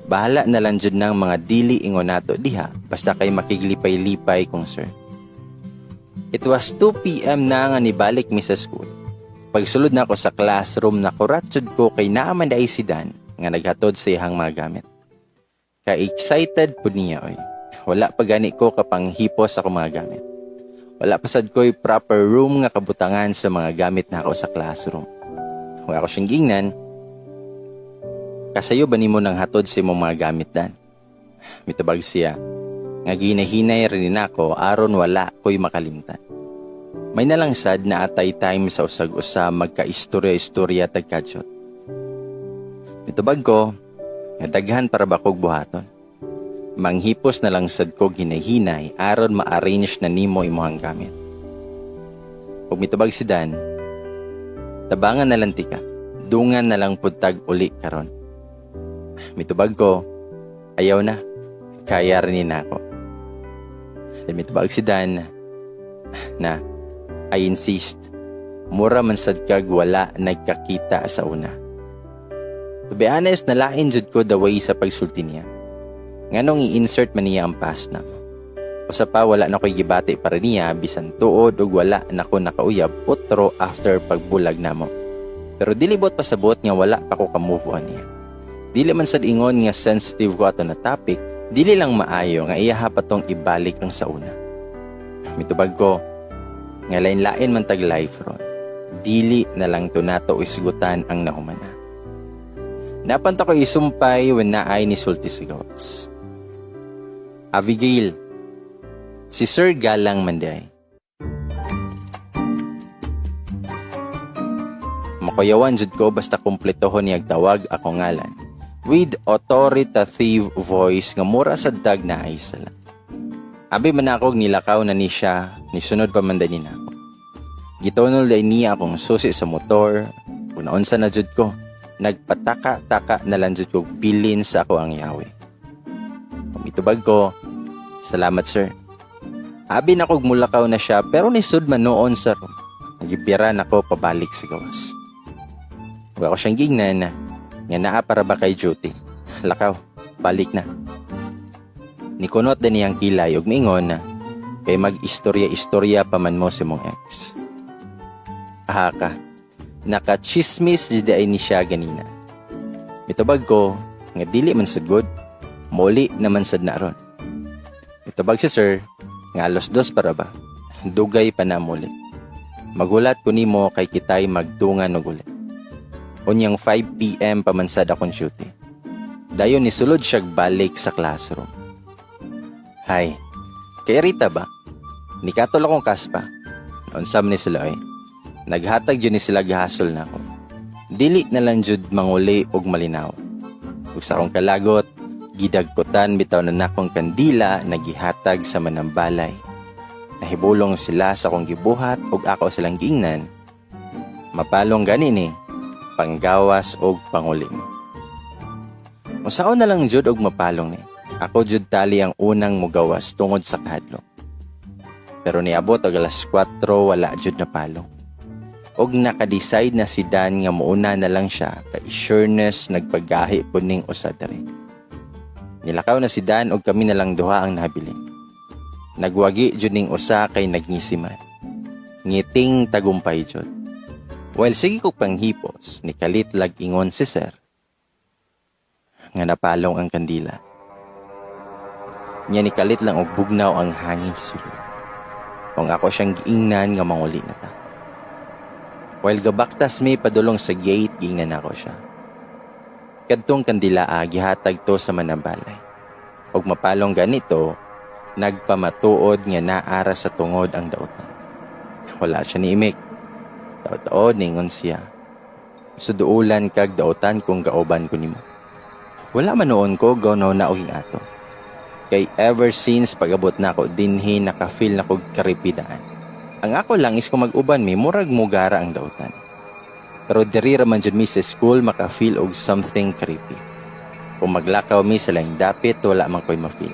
Bahala na lang jud ng mga dili ingon nato diha basta kay makiglipay-lipay kong sir. It was 2 p.m. na nga nibalik mi sa school. Pagsulod na ako sa classroom, nakurat jud ko kay naa man diay si Dan nga naghatod sa iyang mga gamit. Ka-excited pud niya oy. Wala pa gani ko kapanghipos ako mga gamit. Wala pa sad ko'y proper room nga kabutangan sa mga gamit na ako sa classroom. Ug ako siyang gingnan, "Kasayo ba nimo nang hatod sa imong mga gamit, Dan?" Mitubag siya, nga ginahinay rin nako aron wala ko'y makalimtan. May nalang sad na atay time sa usag-usa magka-istorya-istorya tagkadyot. Mitubag ko, nga daghan para ba kog buhaton. Manghipos na lang sad ko ginahinay aron ma-arrange na nimo imuhang gamit. Ug mitubag si Dan, "Tabangan na lang tika, dungan na lang pud tag uli karon." Mitubag ko, "Ayaw na, kaya rin ni nako." Then mitubag si Dan na, "I insist, mura man sad kag wala nagkakita sa una." To be honest, nalain jud ko the way sa pagsulti niya. Nganong i-insert man niya ang past na mo? Usa pa, wala na ko'y gibati para niya bisan tuod ug wala na ko nakauyab otro after pagbulag namo. Pero dili buot pasabot nga wala pa ko ka-move on niya. Dili man sad ingon nga sensitive ko ato na topic, dili lang maayo nga iyaha pa tong ibalik ang sa una. Mitubag ko, nga lain-lain man tag life ron. Dili na lang to nato isgutan ang nahumana. Napanta ko isumpay when naay ni sulti sa gawas. "Abigail, si Sir Galang man diay." Makuyawan jud ko basta kumpletohon niyag tawag ako ngalan. With authoritative voice nga mura sa dag na ay sala. Abi man ako nilakaw na ni siya, nisunod pa man din nako. Gitunol day niya akong susi sa motor, kung naunsa na jud ko, nagpataka-taka na lang jud ko bilin sa ako ang yawi. Mitubag ko, "Salamat, sir." Abi na kog mulakaw na siya pero nisud man noon sa room. Nagibira nako pabalik sa gawas. Ug ako siyang gingnan nga naa para ba kay duty. "Lakaw, balik na." Nikunot din niyang kilay ug miingon, "Kay mag-istorya-istorya pa man mo sa mong ex." Aha ka. Nakachismis di ay ni siya ganina. Mitubag ko nga dili man sad good. Muli naman sad na ron. Mitubag si sir nga 2:00 para ba. Dugay pa na muli. Magulat ko nimo kay kitay magdungan og uli. Unyang 5 p.m. pa man sad akong duty. Dayon ni sulod siya balik sa classroom. "Hi. Kay Rita ba? Nikatol akong kaspa." Unsa man ni sila oy. Naghatag jud ni sila gahasol nako. Dili na lang jud manguli og malinaw. Ug sa akong kalagot, gidagkutan bitaw na nakong kandila na gihatag sa manambalay. Nahibulong sila sa akong gibuhat ug ako silang giingnan. "Mapalong gani ni, panggawas og panguli mo." Usaon na lang jud og mapalong ni. Ako jud tali ang unang mugawas tungod sa kahadlok. Pero niabot og 4:00, wala jud na palong. Og naka-decide na si Dan nga muuna na lang siya kay sureness nagpagahi pud ning usa diri. Nilakaw na si Dan og kami na lang duha ang nahabilin. Nagwagi jud ning usa kay nagngisi man. Ngiting tagumpay jud. While sige kog panghipos, nikalit lag ingon si sir nga napalong ang kandila. Nya nikalit lang og bugnaw ang hangin sa sulod. Kung ako siyang giingnan nga manguli na ta. While gabaktas mi padulong sa gate, giingnan ako siya. Kadtong kandila ah, gihatag to sa manambalay. Og mapalong ganito, nagpamatuod nga naara sa tungod ang dautan. Wala siya niimik. Taod-taod ningon siya. Suduulan kag dautan kung gauban ko nimo. Wala man noon ko gawnaw na og ato. Kay ever since pag-abot na ako dinhi, naka-feel na kog karipidaan. Ang ako lang is kung mag-uban mi, murag mugara ang dautan. Pero diri ra man jud mi sa school maka-feel og something creepy. Kung maglakaw mi sa laing dapit, wala man ko'y ma-feel.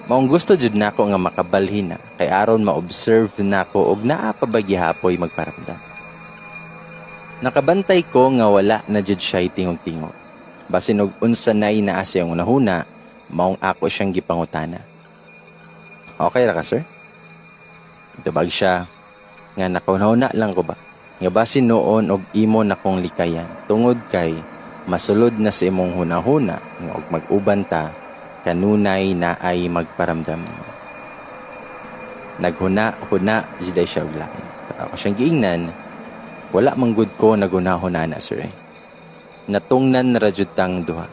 Maong gusto jud nako nga makabalhin na kay aron ma-observe nako og naa pa ba gihapoy magparamdam. Nakabantay ko nga wala na jud siya tingog-tingog. Basin og unsa nay naa sa iyang hunahuna, maong ako siyang gipangutana. "Okay ra ka, sir?" Itubag siya nga nakahuna lang ko ba. Nga basin noon og imo na kong likayan tungod kay masulod na sa imong hunahuna nga og mag-uban ta, kanunay na ay magparamdam nimo. Naghuna-huna jud siya og lain. Pero ako siyang giingnan, "Wala man gud ko naghuna-huna na, sir eh. Natungnan ra jud tang duha.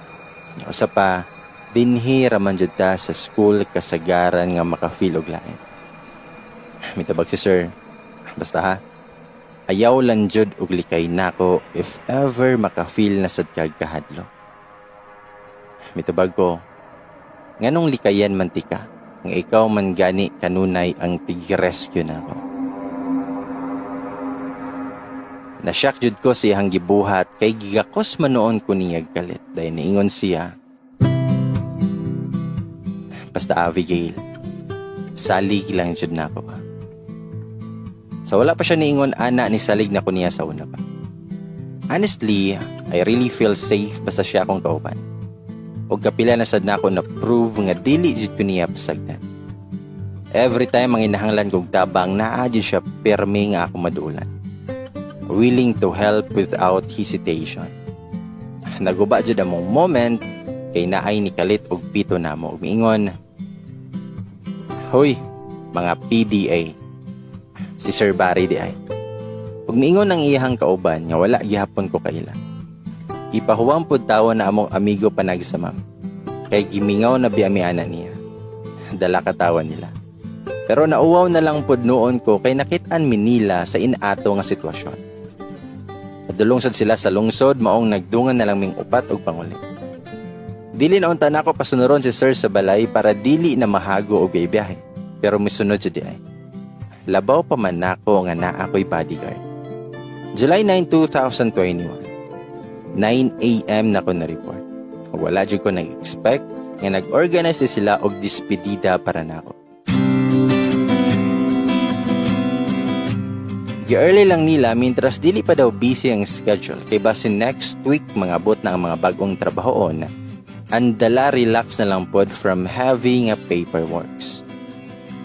Usa pa, dinhi ra man jud ta sa school kasagaran nga maka-feel og lain." Mitabag si sir, "Basta ha, ayaw lang jud og likay nako if ever maka-feel na sad kag kahadlok." Mitubag ko, "Nganong likayan man tika, nga ikaw man gani kanunay ang tig-rescue nako?" Nasyak jud ko sa iyang gibuhat kay gigakos man noon ko niyag kalit. Dahil niingon siya, "Basta Abigail, salig lang jud nako ha." Sa wala pa siya niingon ana, ni salig na ko niya sa una pa. Honestly, I really feel safe basta siya akong kauban. Og kapila na sad nako na prove nga dili jud ko niya pasagdan. Every time ang inahanglan kog tabang, naa jud siya pirmi nga ako maduulan. Willing to help without hesitation. Naguba jud among moment kay naay nikalit og pito namo ug miingon, "Hoy, mga PDA. Si Sir Barry di ay." Ug miingon ang iyahang kauban nga wala gihapon ko kaila. Ipahuwang pud tawo na among amigo panag sa ma'am. Kay gimingaw na biya mi ana niya. Dala katawa nila. Pero nauwaw na lang pud noon ko kay nakit-an mi nila sa inato nga sitwasyon. Padulong sad sila sa lungsod, maong nagdungan na lang ming upat og panguli. Dili na unta nako pasunuron si sir sa balay para dili na mahago og biyahe. Pero misunod jud di ay. Labaw pa man nako nga naa ko'y bodyguard. July 9, 2021. 9 a.m. na ko na-report. Wala jud ko nag-expect nga nag-organize di sila og despedida para nako. Gi-early lang nila mintras dili pa daw busy ang schedule kay basin next week mangabot na ang mga bagong trabahoon. Ang dala relax na lang pod from heavy nga paperworks.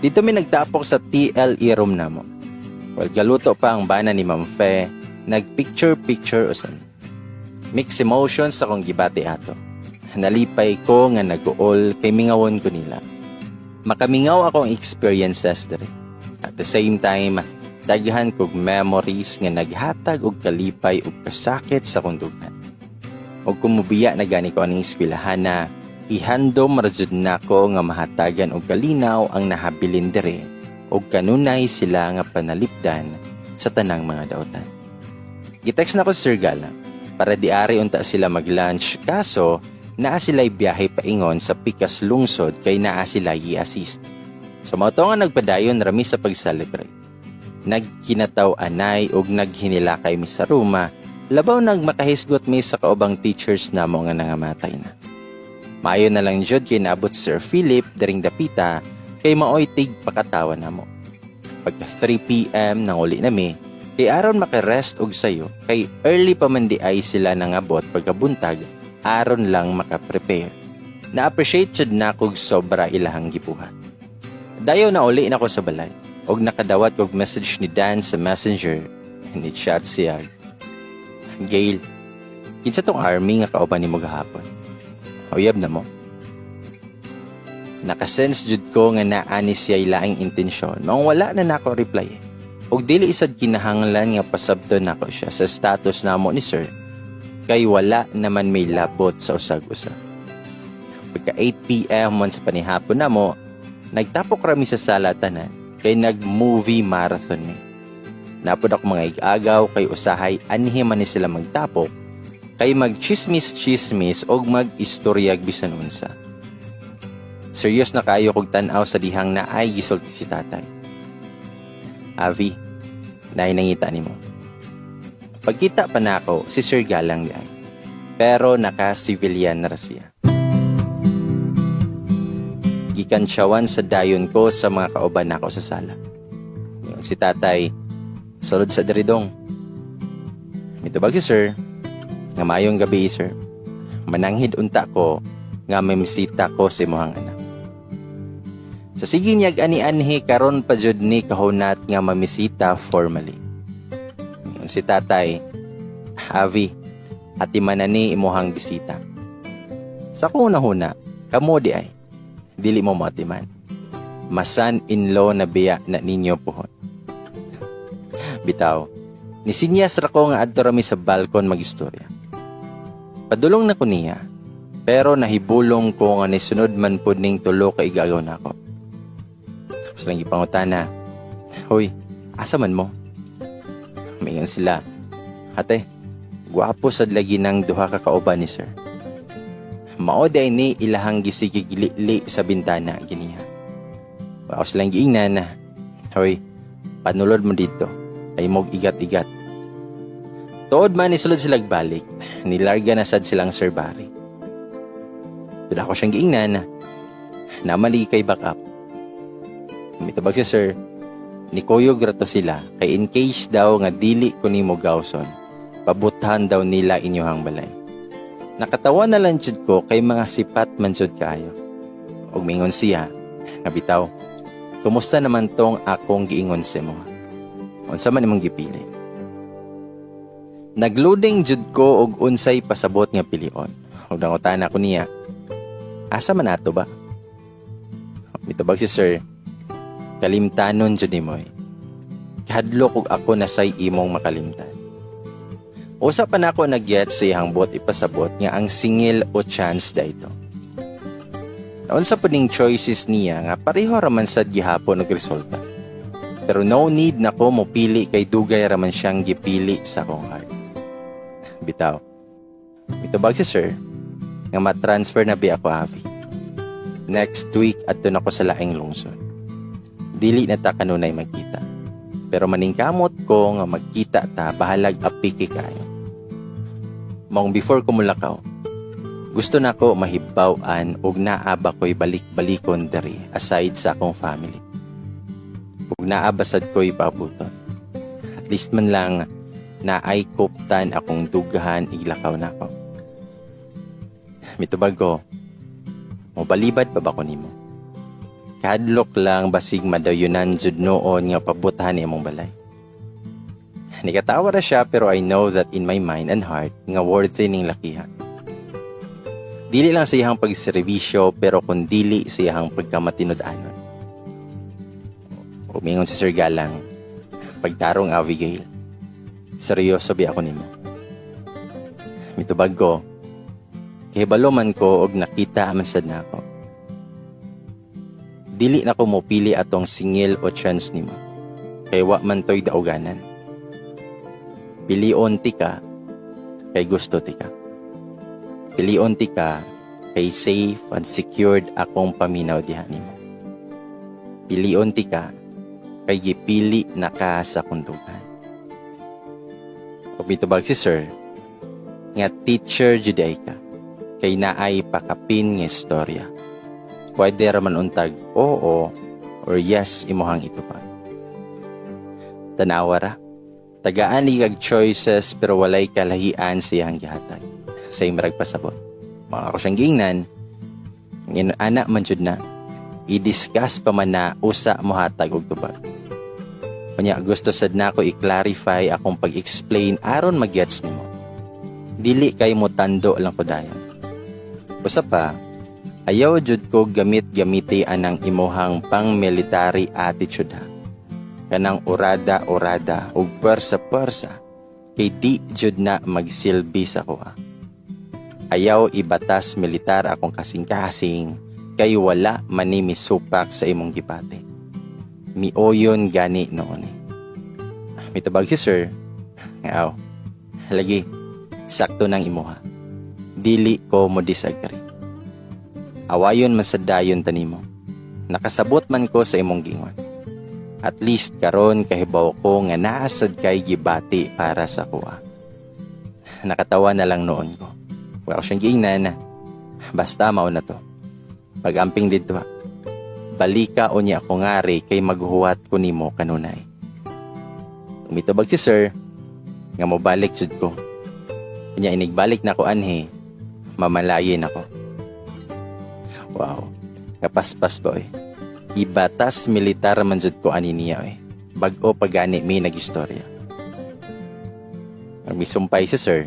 Dito mi nagtapok sa TLE room namo. While galuto pa ang bana ni Ma'am Fe, nagpicture-picture usan. Mixed emotions akong gibati ato. Nalipay ko nga nag-uol kay mingawon ko nila. Makamingaw akong experiences diri. At the same time, daghan kog memories nga naghatag og kalipay ug kasakit sa akong dughan. Og kung mubiya na gani ko aning eskwelahan na, ihandom ra jud nako nga mahatagan og kalinaw ang nahabilin diri ug kanunay sila nga panalipdan sa tanang mga dautan. Gitext na ko si Sir Galang para diari unta sila mag-lunch, kaso naa sila'y biyahe paingon sa pikas lungsod kay naa sila i-assist. So mao to nga nagpadayon rami sa pag-celebrate. Nagkinataw anay ug naghinilakay mi sa ruma, labaw nagmakahisgot mi sa kaubang teachers namo nga nangamatay na. Maayo na lang jud kay naabot si Sir Philip diring dapita kay maoy tig pakatawa namo. Pagka 3 p.m. nanguli nami kay aron makarest og sayo kay early pa man di ay sila nangabot pagkabuntag aron lang makaprepare. Na-appreciate jud nakog sobra ilahang gibuhat. Dayon nauli na ko sa balay. Og nakadawat kog message ni Dan sa Messenger. Ni chat siya. "Gail, kinsa tong army nga kauban nimo gahapon? Uyab na mo?" Nakasense jud ko nga naa ni siya laing intensyon. Maong wala na nako reply. Og dili isad kinahanglan nga pasabton nako siya sa status namo ni sir kay wala naman may labot sa usag-usa. Pagka 8 p.m. man sa panihapon namo, nagtapok rami sa sala tanan kay nag-movie marathon ni. Naa pod ako mga igagaw kay usahay anhi man ni sila magtapok kay mag-chismis-chismis og mag-istoryag bisan unsa. Serious na kaayo kog tan-aw sa dihang naay gisulti si tatay. "Avi, naay nangita nimo." Pagkita pa nako, si Sir Galang diay. Pero naka-civilian na ra siya. Gikantsawan sa dayon ko sa mga kauban nako sa sala. Ingon si tatay, "Sulod sa diri, dong." Mitubag si sir, nga "Maayong gabi, sir. Mananghid unta ko nga may misita ko sa imuhang anak." Sa sige niyag ani-anhi, karon pa jud ni kahunat nga mamisita formally. Ingon si tatay, "Avi, atiman na ni imuhang bisita." Sa akong huna, kamo diay, dili mo moatiman. Ma-son-in-law na biya na ninyo puhon. Bitaw, nisinyas ra ko nga adto rami sa balkon magistorya. Padulong na ko niya, pero nahibulong ko nga nisunod man pud ning tulo ka igagaw nako. Tapos lang gipangutana, "Hoy, asa man mo?" Mingon sila, "Ate, gwapo sad lagi ng duha ka kauban ni sir. Mao diay ni ilahang gisigig-li sa bintana giniha." Ako silang giingnan na, "Hoy, panulod mo dito, ay mog igat-igat." Tuod man nisulod sila balik, nilarga na sad silang Sir Barry. Doon ako siyang giingnan, "Namali kay backup." Mitubag si sir, nikuyog rato sila kay in case daw nga dili ko nimo gawson, pabuthan daw nila inyohang balay. Nakatawa na lang jud ko kay mga sipat man jud kaayo. Og mingon siya, nga "Bitaw, kumusta naman tong akong giingon sa mo? Unsa man imong gipili?" Nagloading jud ko og unsay pasabot nga pilion. Og nangutana ko niya, "Asa man ato ba?" Mitubag si sir, "Kalimtanon jud nimo eh. Kahadlok og ako na say imong makalimtan." Usa pa nako nag-get sa iyang buot ipasabot nga ang singil o chance da ito. Unsa pa ning choices niya nga pareho raman sad gihapon og resulta. Pero no need na ko mopili kay dugay raman siyang gipili sa akong heart. Bitaw. Mitubag si sir nga "Ma-transfer na bi ako, Avi. Next week adto na ko sa laing lungsod. Dili na ta kanunay magkita. Pero maningkamot ko nga magkita ta bahalag apiki kayo. Maong before ko mulakaw, gusto na ko mahibaw-an og naa ba ko'y balik-balikon diri aside sa akong family. Ug naa ba sad ko'y paabuton. At least man lang naay kuptan akong dughan iglakaw nako." Mitubag ko, "Mobalibad pa ba ko nimo? Kadlok lang basig madayunan jud noon nga pabutahan ni imong balay." Nikatawa ra siya, pero I know that in my mind and heart nga worthy ning lakiha. Dili lang sa iyang pagserbisyo pero kun dili sa iyang pagkamatinud-anon. Umingon si Sir Galang, "Pagtarong, Abigail, seryoso bi ako nimo?" Mitubag ko, "Kahibalo man ko og nakita man sad nako. Dili na ko mopili atong singil o chance nimo. Kay wa man to'y dauganan. Pilion tika kay gusto tika. Pilion tika kay safe and secured akong paminaw diha nimo. Pilion tika kay gipili na ka sa akong dughan." Ug mitubag si sir nga "Teacher jud ay ka kay naay pakapin nga istorya. Pwede raman untag oo or yes imuhang itupag." Tanawa ra. Tagaan ni kag choices pero walay kalahian sa iyang gihatag. Sa marag pasabot. Mga ako siyang giingnan, ngin ana man jud na. I-discuss pa man na usa mohatag og tubag. Unya gusto sad nako i-clarify akong pag-explain aron magets nimo. Dili kay mo tando lang ko dayon. Usa pa, ayaw jud ko gamit-gamiti anang imuhang pang-military attitude ha. Kanang urada-urada ug pwersa-pwersa kay di jud na magsilbi sa kuha. Ayaw ibatas militar akong kasing-kasing kay wala man ni misupak sa imong gibati. Mioyon gani noon eh. Mitubag si sir. Aw, lagi, sakto nang imuha. Dili ko mo disagree. Awayon man sa dayon tanimo. Nakasabot man ko sa imong gingon. At least karon kahibaw ko nga naa sad kay gibati para sa kuha. Nakatawa na lang noon ko. Wa ko siyang giingnan. Basta mao na to. Pag-amping didto ha. Balika unya ako ngari kay maghuwat ko nimo kanunay. Mitubag si sir nga mobalik jud ko. Unya inigbalik na ko anhi, mamalayin ako. Wow, kapaspas ba oy. Ibatas militar man jud ko ani niya oy. Bag-o pa gani mi nag-istorya. Ang misumpay si sir,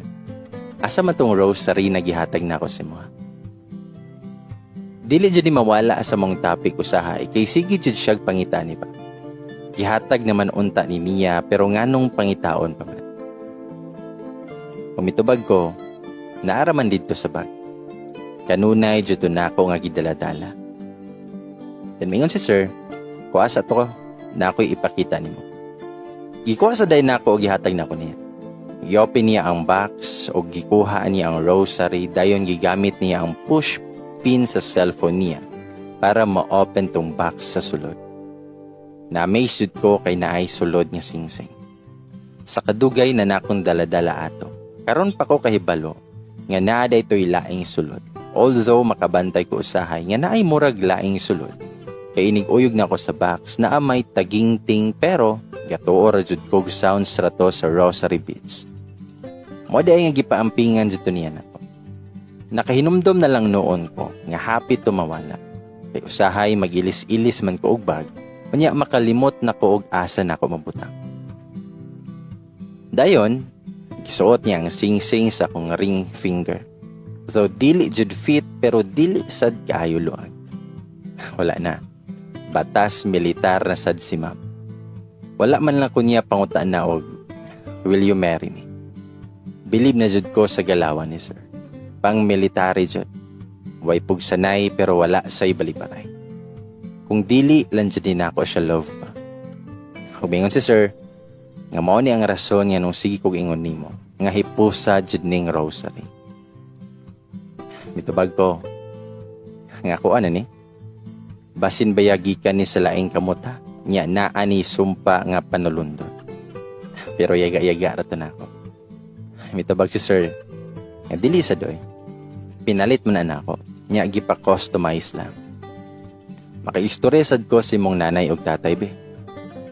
asa man tong rosary na gihatag nako sa imo? Dili jud ni mawala sa mong topic usahay kay sige jud siyag pangita ni ba. Gihatag naman unta ni niya pero nganong pangitaon pa man. Umitubag ko, naara man didto sa bag. Kanunay jud to nako nga gidala-dala. Then mingon si sir, kuha sa to ko, na ako'y ipakita nimo. Gikuha sa day nako og gihatag nako niya. Gi-open niya ang box o gikuha niya ang rosary, dayon gigamit niya ang push pin sa cellphone niya para ma-open tong box sa sulod. Na-amaze jud ko kay naay sulod nga singsing. Sa kadugay na nakong daladala ato, karon pa ko kahibalo nga naa to'y laing sulod. Although makabantay ko usahay nga naay murag laing sulod. Kay inig-uyog na ko sa box naa may tagingting pero gatuo ra jud kog sounds ra to sa rosary beads. Mo di nga gipaampingan jud to niya nako. Nakahinumdom na lang noon ko nga hapit tumawala. Kay usahay magilis-ilis man ko og bag, unya makalimot na ko og asa nako mabutang. Dayon, gisuot niya ang singsing sa akong ring finger. Though dili jud fit pero dili sad kaayo luag. Wala na. Batas militar na sad si ma'am. Wala man lang ko niya pangutaan na og "Will you marry me?" Believe na jud ko sa galawan ni sir. Pang military jud. Way pugsanay pero wala say balibaray. Kung dili lang jud ni nako siya love pa. Humingon si sir, nga mao ni ang rason nga nung sige kog ingon nimo, nga hipusa jud ning rosary. Mitubag ko, nga ako ano ni? Basin baya gikan ni sa laing kamuta, nya naa ni sumpa nga panulundon. Pero yaga-yaga ra to nako. Mitubag si sir, nga dili sa doy. Pinalit mo na nako, nya gipa-customize lang. Makaistorya sad ko sa imong nanay og tatay be.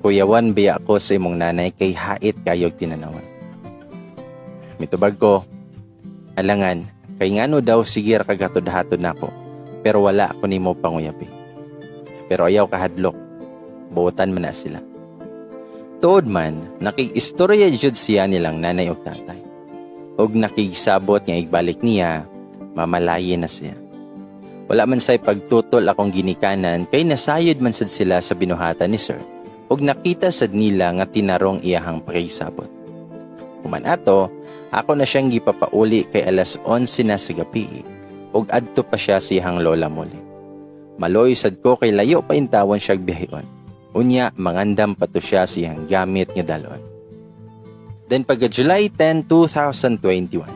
Kuyawan biya ko sa imong nanay kay hait kayog tinanawan. Mitubag ko, alangan, kay ngano daw sige ra kagatod-hatod nako, pero wala ako nimo panguyabi. Pero ayaw kahadlok, buotan man na sila. Tuod man, nakig-istorya jud siya nilang nanay og tatay. Og nakigsabot nga igbalik niya, mamalayin na siya. Wala man say pagtutol akong ginikanan kay nasayod man sad sila sa binuhatan ni sir ug nakita sad nila nga tinarong iyahang pakigsabot. Human ato, ako na siyang gipapauli kay alas 11 na sa gabi ug adto pa siya sa iyahang lola muli. Maloy sad ko kay layo pa intawon siya biyaheon. Unya mangandam pa to siya sa iyang gamit nga dalon. Then pagka July 10, 2021,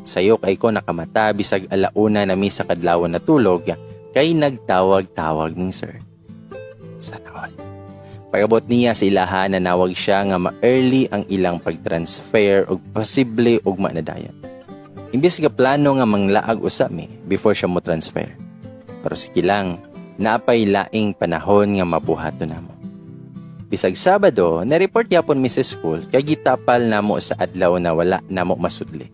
sayo kay ko nakamata bisag alauna na mi sa kadlawon natulog kay nagtawag-tawag ning sir. Sana all. Pag-abot niya sa ilaha, nanawag siya nga ma-early ang ilang pag-transfer ug posible ugma na dayon. Imbes ga plano nga manglaag usa mi before siya mo transfer. Pero sige lang, naapay laing panahon nga mabuhaton namo. Bisag Sabado, na-report yapon mi sa school kay gitapal namo sa adlaw na wala namo masudli.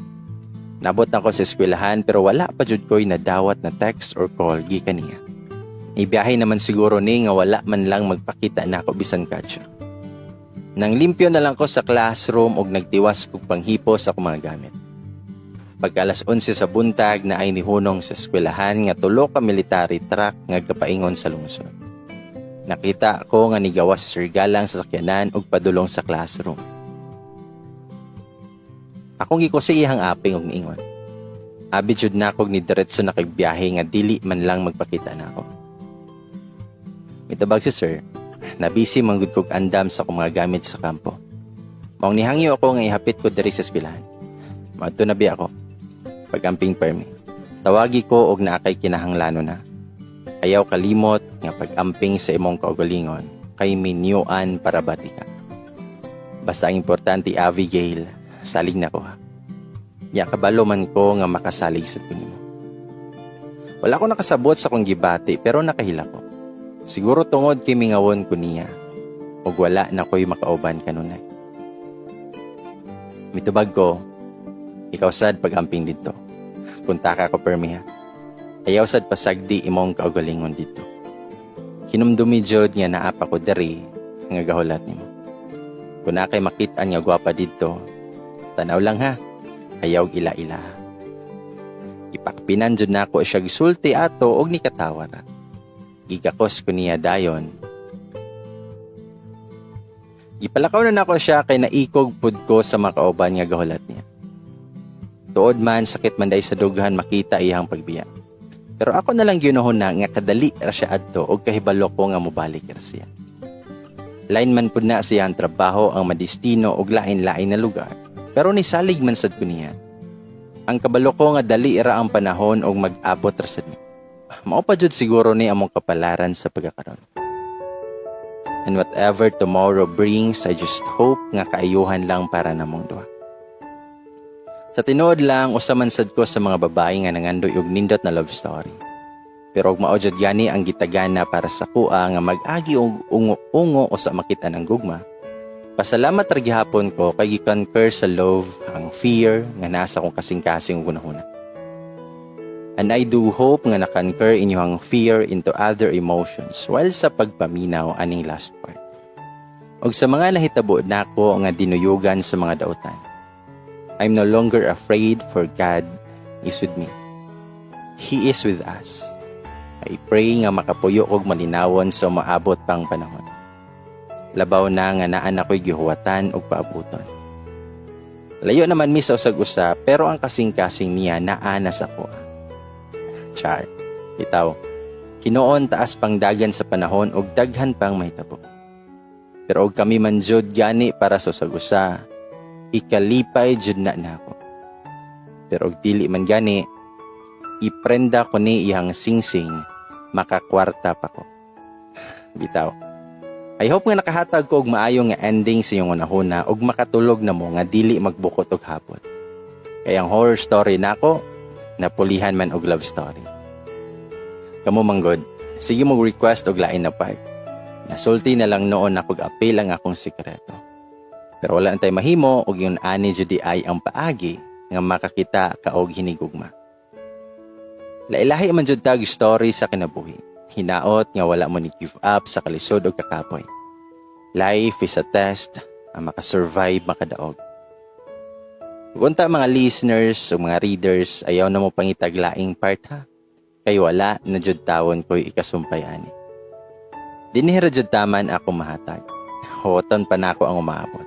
Nabot na ko sa eskwelahan pero wala pa jud ko'y nadawat na text or call gikan niya. Nibiyahe naman siguro ni nga wala man lang magpakita nako bisan katso. Nang limpyo na lang ko sa classroom og nagtiwas kog panghipos sa akong mga gamit. Pagka alas 11 sa buntag na ay nihunong sa eskwelahan nga tulo ka military truck nga gapaingon sa lungsod. Nakita ko nga nigawas si Sir Galang sa sakyanan ug padulong sa classroom. Akong gikusi iyang aping og niingon. Abi jud na kog ni diretso na kag biyahe nga dili man lang magpakita nako. Mitubag si sir, nabisi man gud kog andam sa akong mga gamit sa kampo. Maong nihangyo ako nga ihapit ko diri sa eskwelahan. Maadto na biya ako. Pag-amping permi. Tawagi ko og naa kay kinahanglanon na. Ayaw kalimot nga pag-amping sa imong kaugalingon kay minyuan para bati ka. Basta ang importante, Abigail, salig na ko ha. Ya kabalo man ko nga makasalig sa nimo. Wala ko nakasabot sa akong gibati pero nakahila ko. Siguro tungod kay mingawon ko niya ug wala na ko'y makauban kanunay. Mitubag ko, ikaw sad pag-amping didto. Kontaka ko permi ha. Ayaw sad pasagdi imong kaugalingon didto. Hinumdumi jud nga naa pa ko diri nga gahulat nimo. Kung naa kay makit-an nga gwapa didto, tanaw lang ha. Ayaw ila-ila. Ipakpinan jud nako siya gisulti ato og nikatawa ra. Gigakos ko niya dayon. Gipalakaw na nako siya kay naikog pud ko sa mga kauban nga gahulat niya. Tuod man, sakit man diay sa dughan makita iyang pagbiya. Pero ako na lang giunahon na nga kadali ra siya adto og kahibalo ko nga mobalik ra siya. Lain man pud na siya ang trabaho ang madistino og lain-lain na lugar. Pero nisalig man sad ko niya. Ang kabalo ko nga dali ra ang panahon og mag-abot ra sad ni. Mao pa jud siguro ni among kapalaran sa pagkakaron. And whatever tomorrow brings, I just hope nga kaayuhan lang para namong duha. Sa tinuod lang, usa man sad ko sa mga babae nga nangandoy og nindot na love story. Pero og mao jud gani ang gitagana para sa kuha nga mag-agi og ungo-ungo o sa makita ng gugma. Pasalamat ra gihapon ko kay gi-conquer sa love ang fear nga nasa akong kasing-kasing ug hunahuna. And I do hope nga na-conquer inyong fear into other emotions while sa pagpaminaw aning last part. Og sa mga nahitabo nako nga dinuyugan sa mga dautan, I'm no longer afraid, for God is with me. He is with us. I pray nga makapuyo og malinawon sa umaabot pang panahon. Labaw na nga naa na ko'y gihuwatan og paabuton. Layo naman mi sa usag-usa pero ang kasing-kasing niya naa na sa ko. Char. Bitaw. Hinuon taas pang dagan sa panahon og daghan pang mahitabo. Pero og kami man jud gani para sa usag-usa, ikalipay jud na nako. Pero og dili man gani, iprenda ko ni iyang singsing, makakwarta pa ko. Bitaw. I hope nga nakahatag ko og maayo nga ending sa inyong hunahuna ug makatulog na mo nga dili magbukot og hapon. Kay ang horror story nako, napulihan man og love story. Kamo manggod, sige mo request og lain na part. Nasulti na lang noon ako apil ang akong sikreto. Pero wala na tay mahimo og yun ani jud ay ang paagi nga makakita ka og hinigugma. Lailahi man jud tag story sa kinabuhi. Hinaot nga wala mo ni give up sa kalisod og kakapoy. Life is a test ang makasurvive makadaog. Unta mga listeners o mga readers, ayaw na mo pangitag laing part ha. Kay wala na jud tawon ko'y ikasumpay ani. Dinhi ra jud taman ako mahatag. Huwaton pa nako ang umaabot.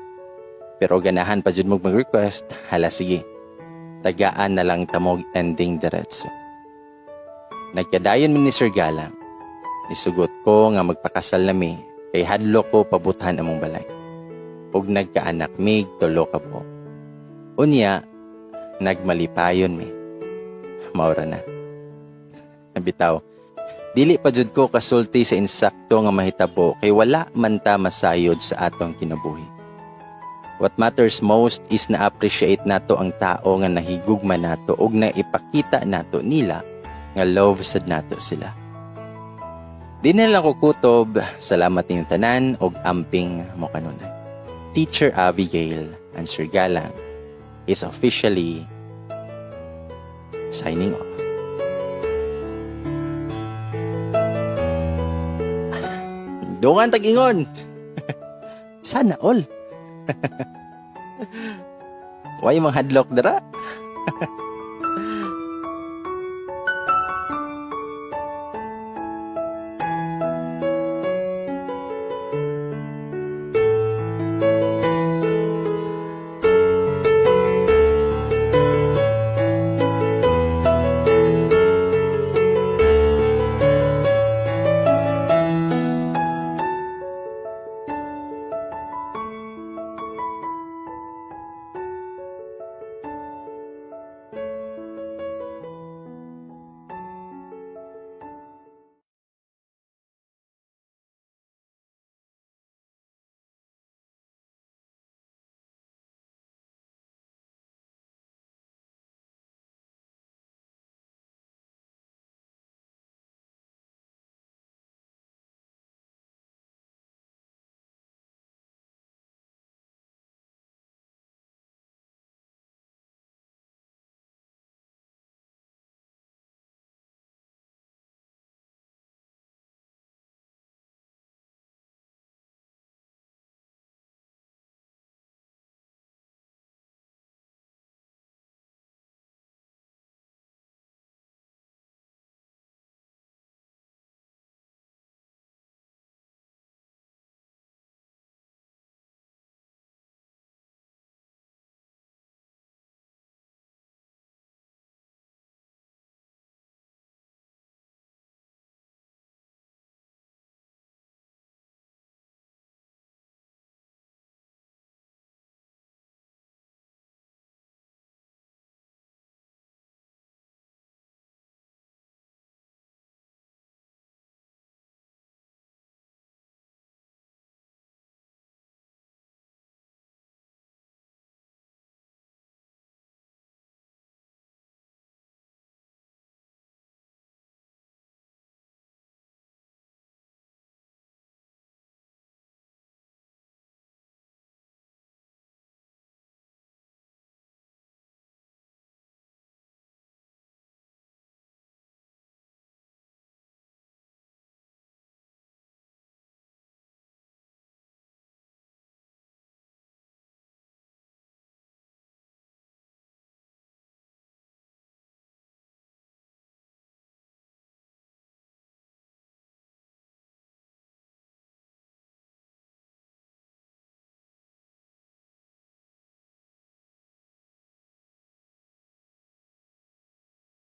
Pero ganahan pa jud mo mag-request, hala sige. Tagaan na lang tamog ending diretso. Nagkadayon mi ni Sir Galang. Nisugot ko nga magpakasal nami kay hadlo ko pabuthan among balay. Ug nagkaanak mig tulo ka buok. Unya, nagmalipayon mi. Maura na. Bitaw, dili pa jud ko kasulti sa insakto nga mahitabo kay wala man ta masayod sa atong kinabuhi. What matters most is na appreciate nato ang tao nga nahigugma nato ug na ipakita nato nila nga love sad nato sila. Di na lang ko kutob, salamat ninyong tanan ug amping mo kanunay. Teacher Abigail and Sir Galang is officially signing off. Dungan tag-ingon. Sana all. Way manghadlok dira.